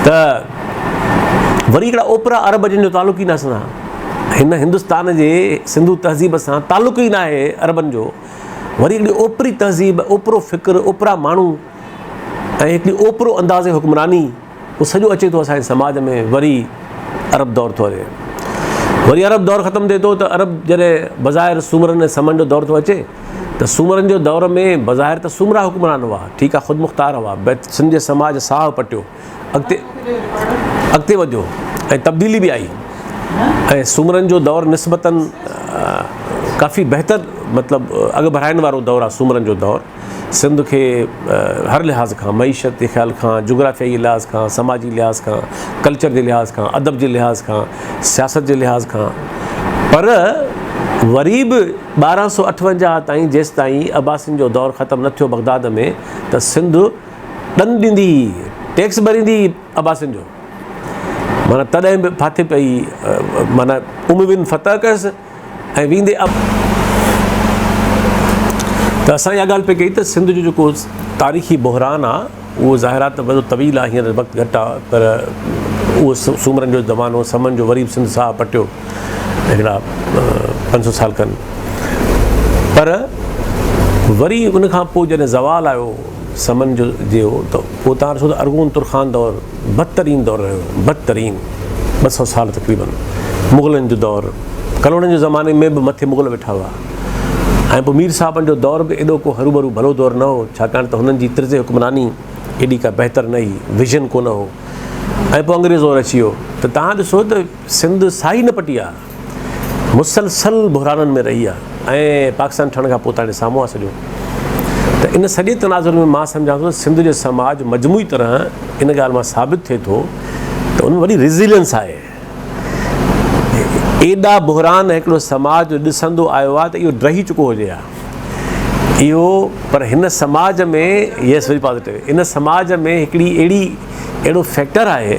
ته وري هڪڙا اوپرا عرب جن جو تعلق ئي نه سان هن هندستان جي سنڌو تهذيب سان تعلق ئي ناهي عربن جو وري هڪڙي اوپري تهذيب اوپرو فڪر اوپرا ماڻهو ۽ هڪڙي اوپرو انداز حڪمراني اهو سڄو اچي ٿو اسان جي سماج ۾ وري عرب دور ٿو هلي وري عرب دور ختم ٿئي ٿو ته عرب جڏهن بظاهر سومرن ۽ سمن جو دور ٿو اچي ته سومرن جو دور ۾ بظاهر ته سومرا حڪمران هئا ٺيڪ آهي خودمختار هئا سنڌ جي سماج ساهه پٽيو اڳتي اڳتي وڌيو ۽ تبديلي به آئي ۽ سومرن جو دور نسبتاً ڪافي بهتر مطلب اڳ ڀرائن وارو دور آهي سومرن جو دور سنڌ کي هر لحاظ کان معيشت جي خيال کان جغرافيائي لحاظ کان سماجي لحاظ کان ڪلچر جي لحاظ کان ادب جي لحاظ کان سياست جي لحاظ کان پر وري به 1258 تائين جيستائين عباسين جو دور ختم نه ٿيو بغداد ۾ ته سنڌ ڏن ڏيندي هئي، ٽيڪس ڀريندي هئي عباسين جو. معنيٰ تڏهن به ڦاٿي پئي معنيٰ اموين فتح ڪيس ۽ ويندي اب ته اسان اها ڳالهه پئي ڪئي ته سنڌ جو جيڪو تاريخي بحران آ اهو ظاهر آ ته وڏو طويل آ هينئر وقت گهٽ آ پر اهو سومرن جو زمانو سمن جو وري به سنڌ ساهه پٽيو هڪڙا 500 سال کن پر وري ان کان پوء جڏهن زوال آيو سمن جو جي هو ته پوء تان ڏسو ته ارغون ترخان دور بدترين دور رهيو بدترين 200 سال تقريبن مغلن جو دور ڪلهوڙن جي زماني ۾ به مٿي مغل ويٺا هئا ۽ پوء مير صاحبن جو دور به ايڏو ڪو هروڀرو ڀلو دور نه هو ڇاڪاڻ ته هنن جي طرز حڪمراني ايڏي ڪا بهتر نه هئي ويزن ڪونه هو ۽ پوء انگريز دور اچي ويو ته تان ڏسو ته سنڌ ساهي نه پٽي آ مسلسل بحرانن ۾ رهي آ ۽ پاڪستان ٺهڻ کان پوء تاڻي سامهون آ سڄو ته ان سڄي تناظر ۾ مان سمجهان ٿو سنڌ جو سماج مجموعي طرح ان ڳالهه مان ثابت ٿئي ٿو ته ان ۾ وڏي ريزيلينس آهي ايڏا بحران هڪڙو سماج ڏسندو آيو آ ته اهو ڊهي چڪو هجي ها اهو پر هن سماج ۾ يس ويري پازيٽو ان سماج ۾ هڪڙي اهڙي اهڙو فيڪٽر آهي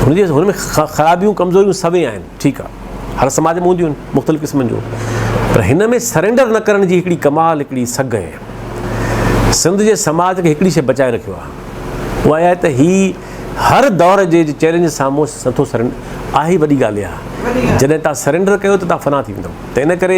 هن جي هن ۾ خرابيون ڪمزوريون سوين آهن ٺيڪ آ هر سماج ۾ هونديون آهن مختلف قسمن جون پر هن ۾ سرينڊر نه ڪرڻ جي هڪڙي ڪمال هڪڙي سگهه آهي سنڌ جي سماج کي هڪڙي شيء بچائي رکيو آهي اها آهي ته هي هر دور جي چئلينج سامهون نٿو سرينڊر آهي وڏي ڳالهه اها جڏهن تان سرينڊر ڪيو ته تان فنا ٿي ويندو ته ان ڪري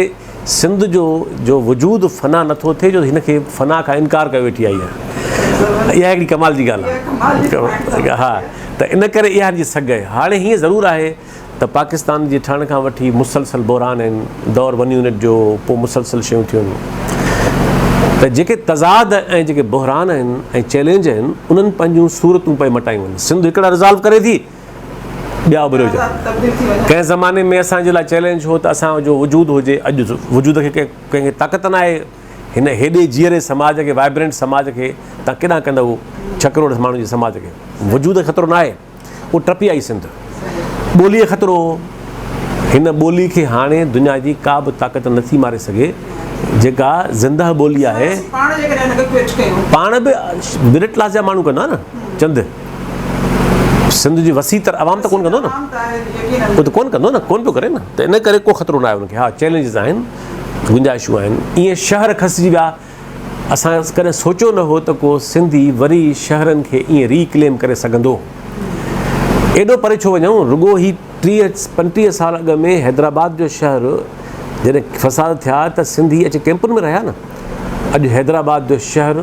سنڌ جو جو وجود فنا نٿو ٿئي جو هن کي فنا کان انڪار ڪيو ويٺي آئي آهي اها هڪڙي ڪمال جي ڳالهه آهي ها ته ان ڪري اها هن جي سگهه آهي هاڻي هيئن ضرور آهي ته پاڪستان جي ٺهڻ کان وٺي مسلسل بحران آهن دور ون يونٽ جو پوء مسلسل شيون ٿيون ته جيڪي تضاد ۽ جيڪي بحران آهن ۽ چئلينج آهن انهن پنهنجون صورتون پئي مٽايون آهن سنڌ هڪڙا ريزالو ڪري ٿي ٻيا اڀريو اچن. ڪنهن زماني ۾ اسان جي لاء چئلينج هو ته اسان جو وجود هجي، اڄ وجود کي ڪنهن کي طاقت ناهي. هن هيڏي جيئري سماج کي، وائبرنٽ سماج کي تان ڪيڏانهن ڪندؤ؟ ڇهه ڪروڙ ماڻهن جي سماج کي وجود کي خطرو ناهي. اهو ٽپي آئي سنڌ. ٻوليء کي خطرو هو. هن ٻولي کي هاڻي دنيا جي ڪا به طاقت نٿي ماري سگهي، جيڪا زندهه ٻولي آهي. پاڻ به مڊل ڪلاس جا ماڻهو ڪندا نه چند. سنڌ جي وسيع تر عوام ته ڪونه ڪندو نه. اهو ته ڪونه ڪندو نه، ڪونه پيو ڪري نه. ته ان ڪري ڪو خطرو ناهي ان کي. ها چئلينجز آهن، گنجائشون آهن. ائين شهر کسجي ويا. اسان ڪڏهن سوچيو نه هو ته ڪو سنڌي وري شهرن کي ائين ري ڪليم ڪري سگهندو. ايڏو پري ڇو وڃون، رڳو هي 30 35 سال اڳ ۾ حيدرآباد جو شهر جڏهن فساد ٿيا ته سنڌي اچي ڪئمپن ۾ رهيا نه. اڄ حيدرآباد جو شهر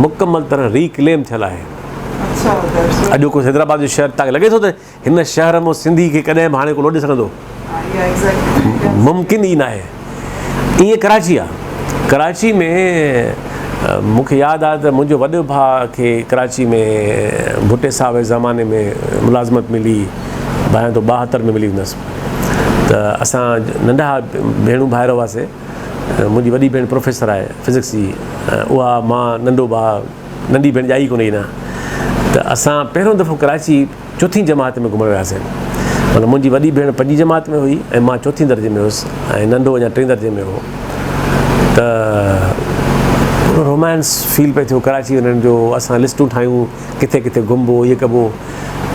مڪمل طرح ري ڪليم ٿيل آهي. اڄوڪو حيدرآباد جو شهر توهان کي لڳي ٿو ته هن شهر مان سنڌي کي ڪڏهن به هاڻي ڪو لوڏي سگهندو؟ ممڪن ئي ناهي. ائين ڪراچي آ. ڪراچي ۾ مون کي ياد آ ته منهنجو وڏو ڀاء کي ڪراچي ۾ ڀٽي صاحب جي زماني ۾ ملازمت ملي، ڀانيان ٿو 72 ۾ ملي هوندس ته اسان ننڍا ڀيڻون ڀائر هئاسي. منهنجي وڏي ڀيڻ پروفيسر آهي فزڪس جي، اها مان ننڍو ڀاء، ننڍي ڀيڻ ڄائي ڪونه هئي نه ته اسان پهريون دفعو ڪراچي چوٿين جماعت ۾ گهمڻ وياسين. مطلب منهنجي وڏي ڀيڻ پنجين جماعت ۾ هئي ۽ مان چوٿين درجي ۾ هيس ۽ ننڍو اڃا ٽئين درجي ۾ هو ته رومانس فيل پئي ٿيو ڪراچي وڃڻ جو. اسان لسٽون ٺاهيون ڪٿي ڪٿي گهمبو اهي ڪبو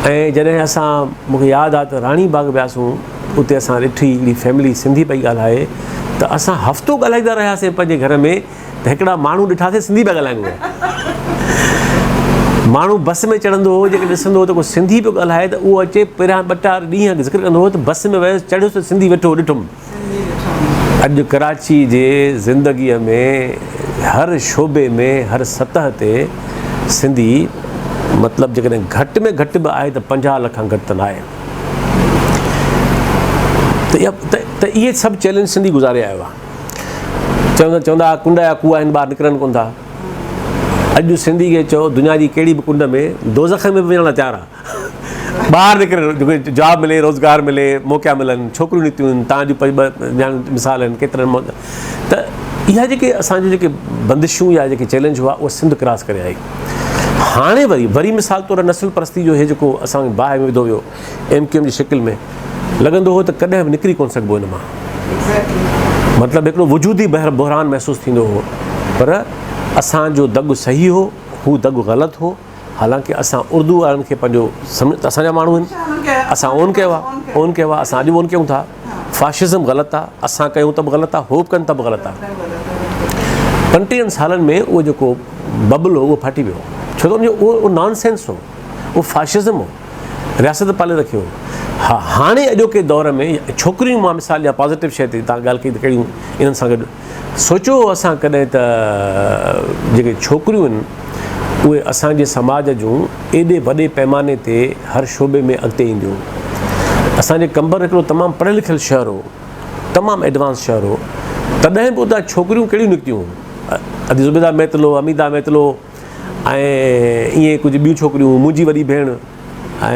۽ جڏهن اسان مونکي ياد آ ته راڻي باغ وياسون اتي اسان ڏٺي هڪڙي فيملي سنڌي پئي ڳالهائي ته اسان هفتو ڳالهائيندا رهياسين پنهنجي گهر ۾ ته هڪڙا ماڻهو ڏٺاسين سنڌي پيا ڳالهائين اهي ماڻهو بس ۾ چڙهندو هو جيڪي ڏسندو هو ته ڪو سنڌي پيو ڳالهائي ته اهو اچي پهريان ٻه چار ڏينهن ذڪر ڪندو هو ته بس ۾ ويس چڙهيس ته سنڌي ويٺو ڏٺم. اڄ ڪراچي جي زندگيء ۾ هر شعبي ۾ هر سطح تي سنڌي مطلب جيڪڏهن گهٽ ۾ گهٽ به آهي ته 50 لک کان گهٽ ته ناهي ته اهي سڀ چئلينج سنڌي گذاري آيو آهي. چوندا چوندا ها ڪنڊ جا ڪوئا آهن ٻاهر نڪرن ڪونه ٿا. اڄ سنڌي کي چئو دنيا جي ڪهڙي به ڪنڊ ۾ دوزخ ۾ به وڃڻ لاء تيار آهي ٻاهر نڪري جاب ملي روزگار ملي موقعا ملن ڇوڪريون نڪتيون آهن تان جون ٻه ڄاڻ مثال آهن ڪيترن ته اها جيڪي اسان جون جيڪي بندشون يا جيڪي چئلينج هئا اهي سنڌ ڪراس ڪري آئي هاڻي وري وري مثال طور نسل پرستي جو هي جيڪو اسان کي باهه ۾ وڌو ويو ايم ڪيو ايم جي شڪل ۾ لڳندو هو ته ڪڏهن به نڪري ڪونه سگهبو ان مان. مطلب هڪڙو وجودي بحران محسوس ٿيندو هو. پر اسان جو دڳ صحيح هو، هو دڳ غلط هو. حالانڪه اسان اردو وارن کي پنهنجو سمجهون ته اسان جا ماڻهو آهن. اسان اون ڪيو آهي، اون ڪيو آهي، اسان اڄ به اون ڪيون ٿا. فاشزم غلط آهي، اسان ڪيون ته به غلط آهي، هو به ڪن ته به غلط آهي. 35 سالن ۾ اهو جيڪو ببل هو اهو ڦاٽي ويو. ڇو ته ان جو اهو نان سينس هو، اهو فاشزم هو. رياست پالي رکيو هو. ها هاڻي اڄوڪي دور ۾ ڇوڪريون مان مثال ڏيان پازيٽو شيء تي تان ڳالهه ڪئي ته ڪهڙيون انهن سان گڏ سوچيو هو اسان ڪڏهن ته جيڪي ڇوڪريون آهن اهي اسان جي سماج جون ايڏي وڏي پيماني تي هر شعبي ۾ اڳتي اينديون. اسان جي قمبر هڪڙو تمام پڙهيل لکيل شهر هو تمام ايڊوانس شهر هو تڏهن به اتان ڇوڪريون ڪهڙيون نڪتيون ادي زبيده ميتلو حميده ميتلو ۽ ائين ڪجهه ٻيون ڇوڪريون منهنجي وڏي ڀيڻ ۽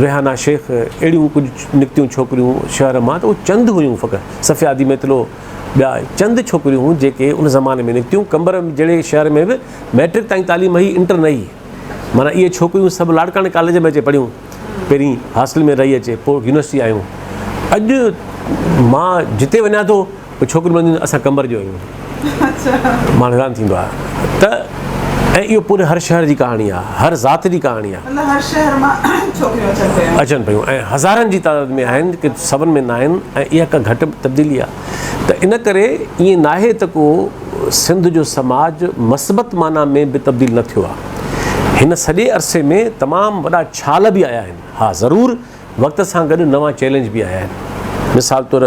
ريحانه شيخ اهڙيون ڪجهه نڪتيون ڇوڪريون شهر مان ته اهي چند هيون فقط صفيه ادي ميتلو ٻيا چند ڇوڪريون هيون جيڪي ان زماني ۾ نڪتيون قمبر جهڙي شهر ۾ به مئٽرڪ تائين تعليم هئي انٽر نه هئي معنيٰ اهي ڇوڪريون سڀ لاڙڪاڻي ڪاليج ۾ اچي پڙهيون پهرين هاسٽل ۾ رهي اچي پوء يونيورسٽي آيون اڄ مان جتي وڃان ٿو پوء ڇوڪريون ملنديون اسان قمبر جو آهيون ماڻهو حيران ٿيندو آهي ته ۽ اهو پوري هر شهر جي ڪهاڻي آهي هر ذات جي ڪهاڻي آهي مطلب هر شهر مان ڇوڪريون اچن پيون اچن پيون ۽ هزارن جي تعداد ۾ آهن ڪي سون ۾ ناهن ۽ اها ڪا گهٽ تبديلي آهي ته ان ڪري ائين ناهي ته ڪو سنڌ جو سماج مثبت معنيٰ ۾ به تبديل نه ٿيو آهي هن سڄي عرصي ۾ تمام وڏا ڇال به آيا آهن ها ضرور وقت سان گڏ نوان چئلينج به آيا آهن. مثال طور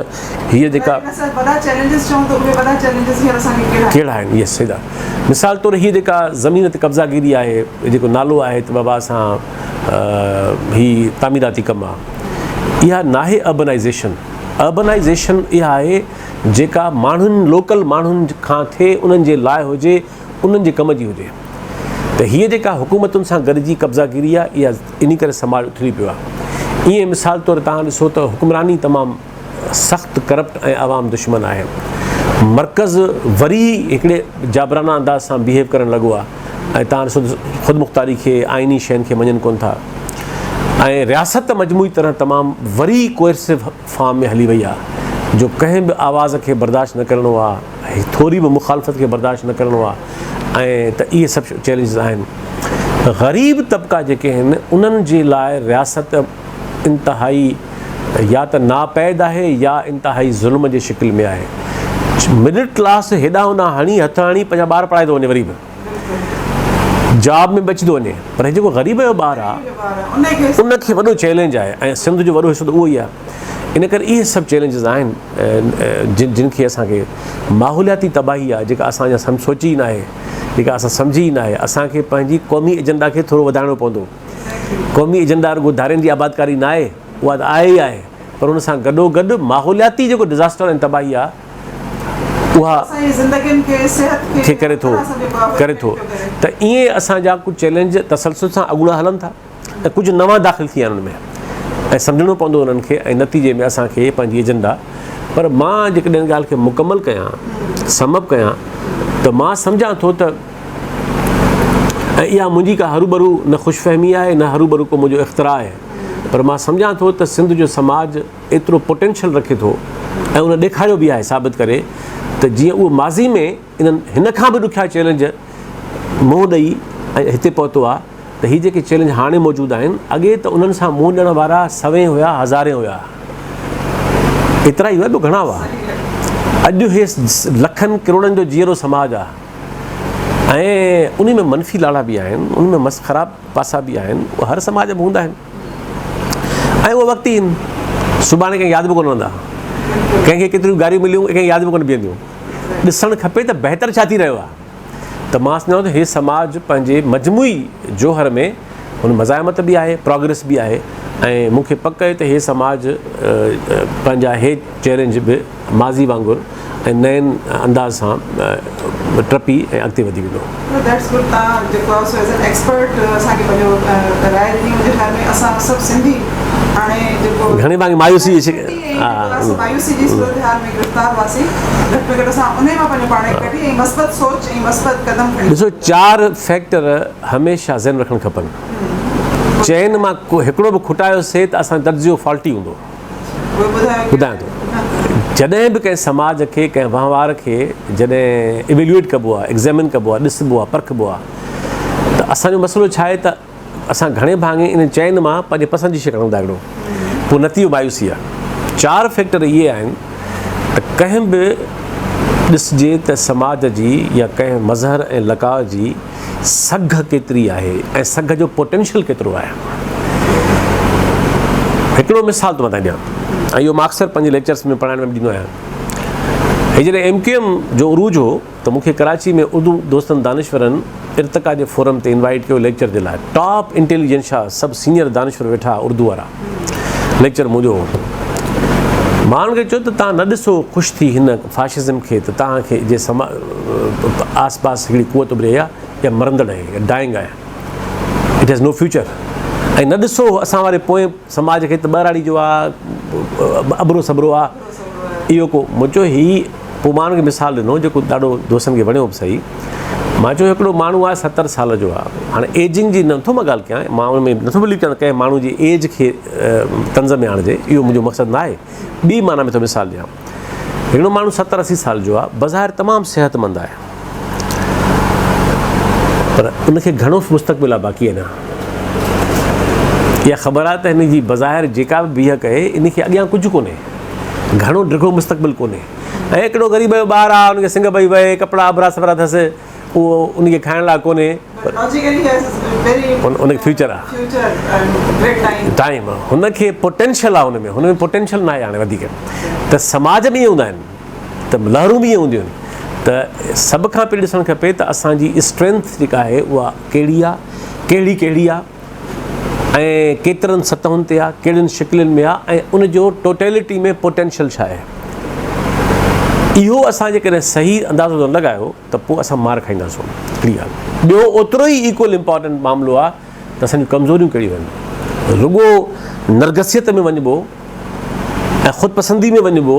هيء جيڪا. وڏا چئلينجز چئون ته اهي وڏا چئلينجز هينئر اسان کي ڪهڙا آهن؟ ڪهڙا آهن؟ يس صحيح ڳالهه. مثال طور هيء جيڪا زمين تي قبضا گيري آهي، جيڪو نالو آهي ته بابا اسان هي تعميراتي ڪم آهي. اها ناهي اربنائيزيشن. اربنائيزيشن اها آهي جيڪا ماڻهن لوڪل ماڻهن کان ٿئي انهن جي لاء هجي انهن جي ڪم جي هجي. ته هيء جيڪا حڪومتن سان گڏجي قبضا گيري آهي اها انهي ڪري سماج اٿلي پيو آهي. ائين مثال طور توهان ڏسو ته حڪمراني تمام سخت ڪرپٽ ۽ عوام دشمن آهي. مرڪز وري هڪڙي جابرانه انداز سان بيهيو ڪرڻ لڳو آهي ۽ توهان ڏسو ته خودمختاري کي آئيني شين کي مڃن ڪونه ٿا ۽ رياست مجموعي طرح تمام وري ڪوئرسو فارم ۾ هلي وئي آهي جو ڪنهن به آواز کي برداشت نه ڪرڻو آهي ٿوري به مخالفت کي برداشت نه ڪرڻو آهي ۽ ته اهي سڀ چئلينجز آهن. غريب طبقا جيڪي آهن انهن جي لاء رياست انتهائي يا ته ناپيد آهي يا انتهائي ظلم جي شڪل ۾ آهي. مڊل ڪلاس هيڏانهن هوڏانهن هڻي هٿ هڻي پنهنجا ٻار پڙهائي ٿو وڃي وري به جاب ۾ بچي ٿو وڃي پر هي جيڪو غريب جو ٻار آهي ان کي وڏو چئلينج آهي ۽ سنڌ جو وڏو حصو ته اهو ئي آهي ان ڪري اهي سڀ چئلينجز آهن جن جن کي اسان کي ماحولياتي تباهي آهي جيڪا اسان اڃا سوچي ئي ناهي جيڪا اسان سمجهي ئي ناهي اسان کي پنهنجي قومي ايجنڊا کي ٿورو وڌائڻو پوندو. قومي ايجنڊا رڳو ڌارين جي آبادڪاري ناهي، اها ته آهي ئي آهي، پر ان سان گڏوگڏ ماحولياتي جيڪو ڊزاسٽر ۽ تباهي آهي، اها اسان جي زندگين کي، صحت کي کي ڪري ٿو هر طرح سان جيڪو آهي ڪري ٿو افيڪٽ پيو ڪري. ته ائين اسان جا ڪجهه چئلينج تسلسل سان اڳوڻا هلن ٿا ۽ ڪجهه نوان داخل ٿي ويا آهن ان ۾ ۽ سمجهڻو پوندو انهن کي ۽ نتيجي ۾ اسان کي پنهنجي ايجنڊا پر مان جيڪڏهن ان ڳالهه کي مڪمل ڪيان سم اپ ڪيان ته مان سمجهان ٿو ته ۽ اها منهنجي ڪا هروڀرو نه خوش فهمي آهي نه هروڀرو ڪو منهنجو اختراع آهي پر مان سمجهان ٿو ته سنڌ جو سماج ايترو پوٽينشل رکي ٿو ۽ ان ڏيکاريو به آهي ثابت ڪري ته جيئن اهو ماضي ۾ انهن هن کان به ڏکيا چئلينج منهن ڏئي ۽ هتي پهتو آهي ته هي جيڪي چئلينج هاڻي موجود آهن اڳي ته انهن سان منهن ڏيڻ وارا سوين هيا هزارين هيا ايترا ئي هيا ٻيو گهڻا هئا اڄ هي لکن ڪروڙن جو جيئرو سماج آهي ۽ انهي ۾ منفي لاڙا به آهن ان ۾ مس خراب پاسا به آهن اهي هر سماج ۾ هوندا آهن ۽ اهي وقتي آهن سڀاڻي ڪنهن ياد به ڪونه رهندا ڪنهن کي ڪيتريون گاريون مليون ڪنهن کي ياد به ڪونه بيهنديون ڏسڻ کپي ته بهتر ڇا ٿي رهيو آهي ته مان سمجهان ٿو هي سماج پنهنجي مجموعي جوهر ۾ هن مزاحمت به آهي پراگريس به آهي ۽ مون کي پڪ آهي ته هي سماج پنهنجا هي چئلينج به ماضي وانگر ۽ نئين انداز سان ٽپي ۽ اڳتي وڌي ويندو. That's good توهان جيڪو آهي سو ايز اين ايڪسپرٽ اسان کي پنهنجو راء ڏني منهنجي خيال ۾ اسان سڀ سنڌي هاڻي جيڪو گهڻي ڀاڱي مايوسي جي مايوسي جي صورتحال ۾ گرفتار هئاسين گهٽ ۾ گهٽ اسان انهي مان پنهنجو پاڻ کي ڪڍي ۽ مثبت سوچ ۽ مثبت قدم کڻي ڏسو چار فيڪٽر هميشه ذهن رکڻ کپن چئن مان هڪڙو به کٽايو سي ته اسان جو تجزيو فالٽي هوندو. ٻڌايان ٿو جڏهن به ڪنهن سماج کي ڪنهن وهنوار کي جڏهن ايويلوئيٽ ڪبو آهي ايگزيمن ڪبو آهي ڏسبو آهي پرکبو آهي ته اسان جو مسئلو ڇا آهي ته اسان گهڻي ڀاڱي انهن چئن مان پنهنجي پسند جي شيء کڻون ٿا هڪڙو پوء نتيجو مايوسي آهي چار فيڪٽر اهي آهن ته ڪنهن به ڏسجي ته سماج جي يا ڪنهن مظهر ۽ لقاء جي سگهه ڪيتري آهي ۽ سگهه جو پوٽينشل ڪيترو آهي. هڪڙو مثال ٿو مان تان ڏيان ۽ اهو مان اڪثر پنهنجي ليڪچرس ۾ پڙهائڻ ۾ به ڏيندو آهيان. هي جڏهن ايم ڪيو ايم جو عروج هو ته مون کي ڪراچي ۾ اردو دوستن دانشورن ارتقا جي فورم تي انوائيٽ ڪيو ليڪچر جي لاء. ٽاپ انٽيليجنشا سڀ سينئر دانشور ويٺا اردو وارا. ليڪچر منهنجو هو. مان انهن کي چيو ته توهان نه ڏسو خوش ٿي هن فاشزم کي ته توهان کي جي سما آس پاس هڪڙي قوت اڀري آهي اها مرندڙ آهي اها ڊائنگ آهي it has no future ۽ نه ڏسو اسان واري پوئين سماج کي ته ٻهراڙي جو آهي اڀرو سڀرو آهي اهو ڪو مون چيو هي پوء مان ان کي مثال ڏنو جيڪو ڏاڍو دوستن کي وڻيو به سهي مان چيو هڪڙو ماڻهو آهي 70 سال جو آهي هاڻي ايجنگ جي نٿو مان ڳالهه ڪيان مان ان ۾ نٿو بليو ڪيان ڪنهن ماڻهو جي ايج کي طنز ۾ آڻجي اهو منهنجو مقصد نه آهي ٻي معنيٰ ۾ ٿو مثال ڏيان هڪڙو ماڻهو 70 80 سال جو آهي بظاهر تمام صحت مند آهي پر ان کي گهڻو مستقبل آهي باقي اڃا اها خبر آهي ته هن جي بظاهر جيڪا به بيهڪ آهي ان کي اڳيان ڪجهه ڪونهي گهڻو ڊگهو مستقبل ڪونهي ۽ هڪڙو غريب جو ٻار آهي ان کي سنگ پئي وهي ڪپڙا اڀرا سڀرا اٿس اهو ان کي کائڻ لاء ڪونهي پر ان کي فيوچر آهي ٽائيم هن کي پوٽينشل آهي ان ۾ هن ۾ پوٽينشل ناهي هاڻي وڌيڪ ته سماج ۾ ائين هوندا آهن ته لهرون به ائين هونديون آهن ته سڀ کان پهرين ڏسڻ کپي ته اسان جي اسٽرينٿ جيڪا آهي اها ڪهڙي آهي ڪهڙي ڪهڙي آهي ۽ ڪيترن سطحن تي آهي ڪهڙين شڪلين ۾ آهي ۽ ان جو ٽوٽيلٽي ۾ پوٽينشل ڇا آهي اهو اسان جيڪڏهن صحيح اندازو نه لڳايو ته پوء اسان مار کائينداسون هڪڙي ڳالهه ٻيو اوترو ئي ايڪول امپارٽنٽ معاملو آهي ته اسان جون ڪمزوريون ڪهڙيون آهن رڳو نرگسيت ۾ وڃبو ۽ خود پسندي ۾ وڃبو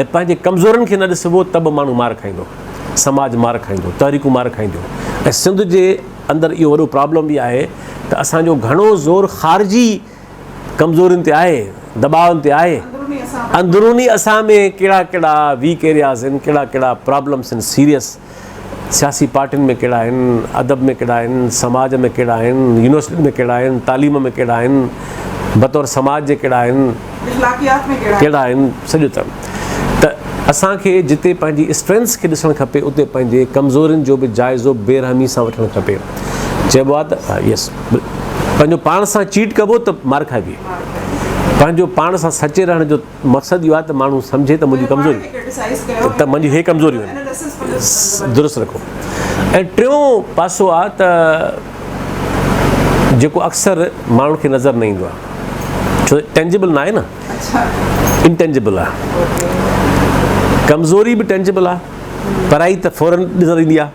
۽ پنهنجي ڪمزورين کي نه ڏسبو ته به ماڻهو مار کائيندو، سماج مار کائيندو، تحريڪون مار کائينديون ۽ سنڌ جي اندر اهو وڏو پرابلم به آهي ته اسان جو گهڻو زور خارجي ڪمزورين تي آهي، دٻاون تي آهي، اندروني اسان ۾ ڪهڙا ڪهڙا ويڪ ايرياز آهن، ڪهڙا ڪهڙا پرابلمس آهن سيريس. سياسي پارٽين ۾ ڪهڙا آهن، ادب ۾ ڪهڙا آهن، سماج ۾ ڪهڙا آهن، يونيورسٽين ۾ ڪهڙا آهن، تعليم ۾ ڪهڙا آهن، بطور سماج جي ڪهڙا آهن، اخلاقيات ۾ ڪهڙا آهن، سڄو ته ته اسان کي جتي پنهنجي اسٽرينٿس کي ڏسڻ کپي اتي پنهنجي ڪمزورين جو به جائزو بي رحمي سان وٺڻ کپي. چئبو آهي ته يس پنهنجو پاڻ سان چيٽ ڪبو ته مار کائبي. پنهنجو پاڻ سان سچي رهڻ جو مقصد اهو آهي ته ماڻهو سمجهي ته منهنجي ڪمزوري ته منهنجي هي ڪمزوريون آهن درست رکو ۽ ٽيون پاسو آهي ته جيڪو اڪثر ماڻهن کي نظر نه ايندو آهي ڇو ٽينجبل نه آهي نه انٽينجبل آهي ڪمزوري به ٽينجبل آهي پرائي ته فورن نظر ايندي آهي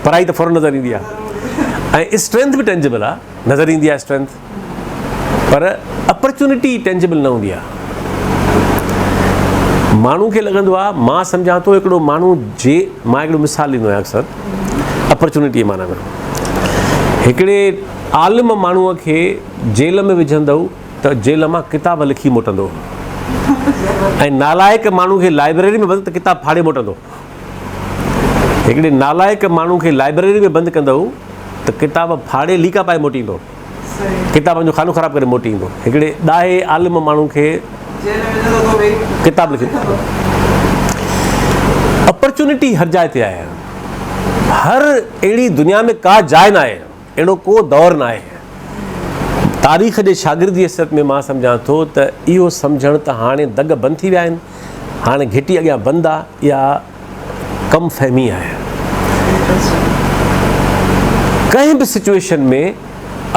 پرائي ته فورن نظر ايندي آهي ۽ اسٽرينٿ به ٽينجبل آهي نظر ايندي آهي اسٽرينٿ پر اپرچونٽي ٽينجبل نه هوندي آهي. ماڻهو کي لڳندو آهي مان سمجهان ٿو هڪڙو ماڻهو جي مان هڪڙو مثال ڏيندو آهيان اڪثر اپرچونٽي جي معنيٰ ۾ هڪڙي عالم ماڻهو کي جيل ۾ وجهندو ته جيل مان ڪتاب لکي موٽندو ۽ نالائق ماڻهو کي لائبريري ۾ بند ته ڪتاب ڦاڙي موٽندو. هڪڙي نالائق ماڻهو کي لائبريري ۾ بند ڪندؤ ته ڪتاب ڦاڙي ليڪا پائي موٽي ايندو. ڪتابن جو خانو خراب ڪري موٽي ايندو. هڪڙي ڏاهي عالم ماڻهو کي ڪتاب لکي اپرچونٽي هر جاء تي آهي. هر اهڙي دنيا ۾ ڪا جاء ناهي. اهڙو ڪو دور ناهي. تاريخ جي شاگرد جي حيثيت ۾ مان سمجهان ٿو ته اهو سمجهڻ ته هاڻي دڳ بند ٿي ويا آهن، هاڻي گهٽي اڳيان بند آ، اها ڪم فهمي آهي. ڪنهن به سچوئيشن ۾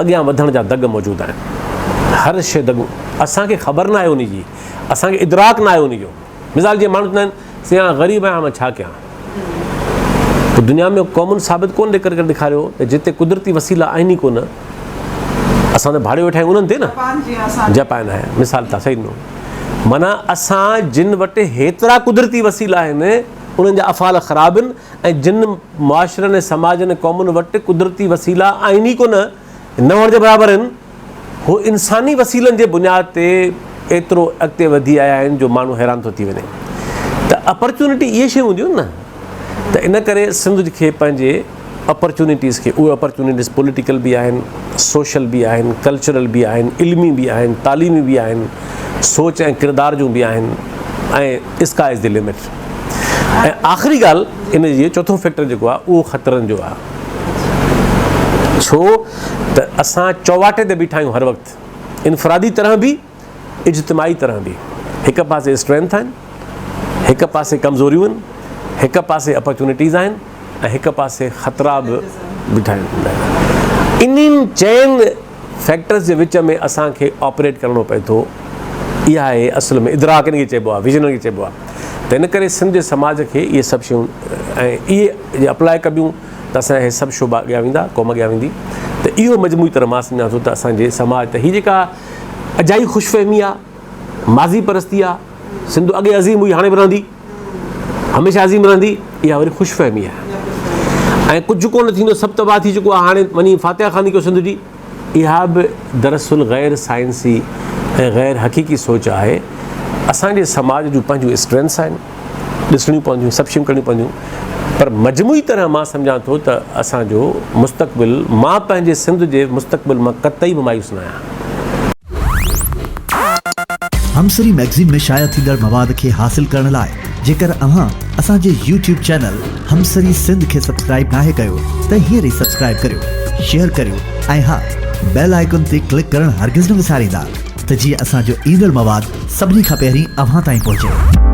اڳيان وڌڻ جا دڳ موجود آهن. هر شيء دڳ اسان کي خبر ناهي ان جي، اسان کي ادراڪ ناهي ان جو. مثال جيئن ماڻهو چوندا آهن سائين آء غريب آهيان مان ڇا ڪيان؟ ته دنيا ۾ قومن ثابت ڪونه ڪري ڪري ڏيکاريو ته جتي قدرتي وسيلا آهن ئي ڪونه اسان ته ڀاڙيو ويٺا آهيون انهن تي نه جاپان آهي مثال تان صحيح ڏنو معنيٰ اسان جن وٽ هيترا قدرتي وسيلا آهن انهن جا افعال خراب آهن ۽ جن معاشرن ۽ سماجن ۽ قومن وٽ قدرتي وسيلا آهن ئي ڪونه نه هئڻ جي برابر آهن. هو انساني وسيلن جي بنياد تي ايترو اڳتي وڌي آيا آهن جو ماڻهو حيران ٿو ٿي وڃي ته اپرچونٽي اهي شيون هونديون آهن نه ته ان ڪري سنڌ کي پنهنجي اپرچونٽيز کي اهي اپرچونٽيز پوليٽيڪل به آهن سوشل به آهن ڪلچرل به آهن علمي به آهن تعليمي به آهن سوچ ۽ ڪردار جون به آهن ۽ اسڪاء از the limit ۽ آخري ڳالهه ان جي چوٿون فيڪٽر جيڪو آهي اهو خطرن جو آهي ڇو ته اسان چوواٽي تي بيٺا آهيون هر وقت انفرادي طرح به اجتماعي طرح به هڪ پاسي اسٽرينٿ آهن هڪ پاسي ڪمزوريون آهن هڪ پاسي اپرچونٽيز آهن ۽ هڪ پاسي خطرا به بيٺا آهن انهن چئن فيڪٽرز جي وچ ۾ اسان کي آپريٽ ڪرڻو پئي ٿو اها آهي اصل ۾ ادراڪ ان کي چئبو آهي ويزن ان کي چئبو آهي ته ان ڪري سنڌ جي سماج کي اهي سڀ شيون ۽ اهي جي اپلاء ڪبيون ته اسان جا اهي سڀ شعبا اڳيان ويندا، قوم اڳيان ويندي ته اهو مجموعي طرح مان سمجهان ٿو ته اسان جي سماج ته هي جيڪا اجائي خوش فهمي آ، ماضي پرستي آ، سنڌ اڳي عظيم هئي هاڻي به رهندي، هميشه عظيم رهندي، اها وري خوش فهمي آ ۽ ڪجهه ڪونه ٿيندو سڀ تباهه ٿي چڪو آ هاڻي وڃي فاتحه خواني ڪيو سنڌ جي، اها به دراصل غير سائنسي ۽ غير حقيقي سوچ آهي. اسان جي سماج جون پنهنجون اسٽرينٿس آهن. ڏسڻيون پونديون، سڀ شيون ڪرڻيون پونديون پر مجموعي طرح مان سمجهان ٿو ته اسان جو مستقبل مان پنهنجي سنڌ جي مستقبل مان قطعي به مايوس نه آهيان. همسري مئگزين ۾ شايع ٿيندڙ مواد کي حاصل ڪرڻ لاء جيڪر اوهان اسان جي يوٽيوب چينل همسري سنڌ کي سبسڪرائيب ناهي ڪيو ته هينئر ئي سبسڪرائيب ڪريو، شيئر ڪريو ۽ ها بيل آئيڪن تي ڪلڪ ڪرڻ هرگز نه وساريندا ته جيئن اسان جو ايندڙ مواد سڀني کان پهرين اوهان تائين پهچي.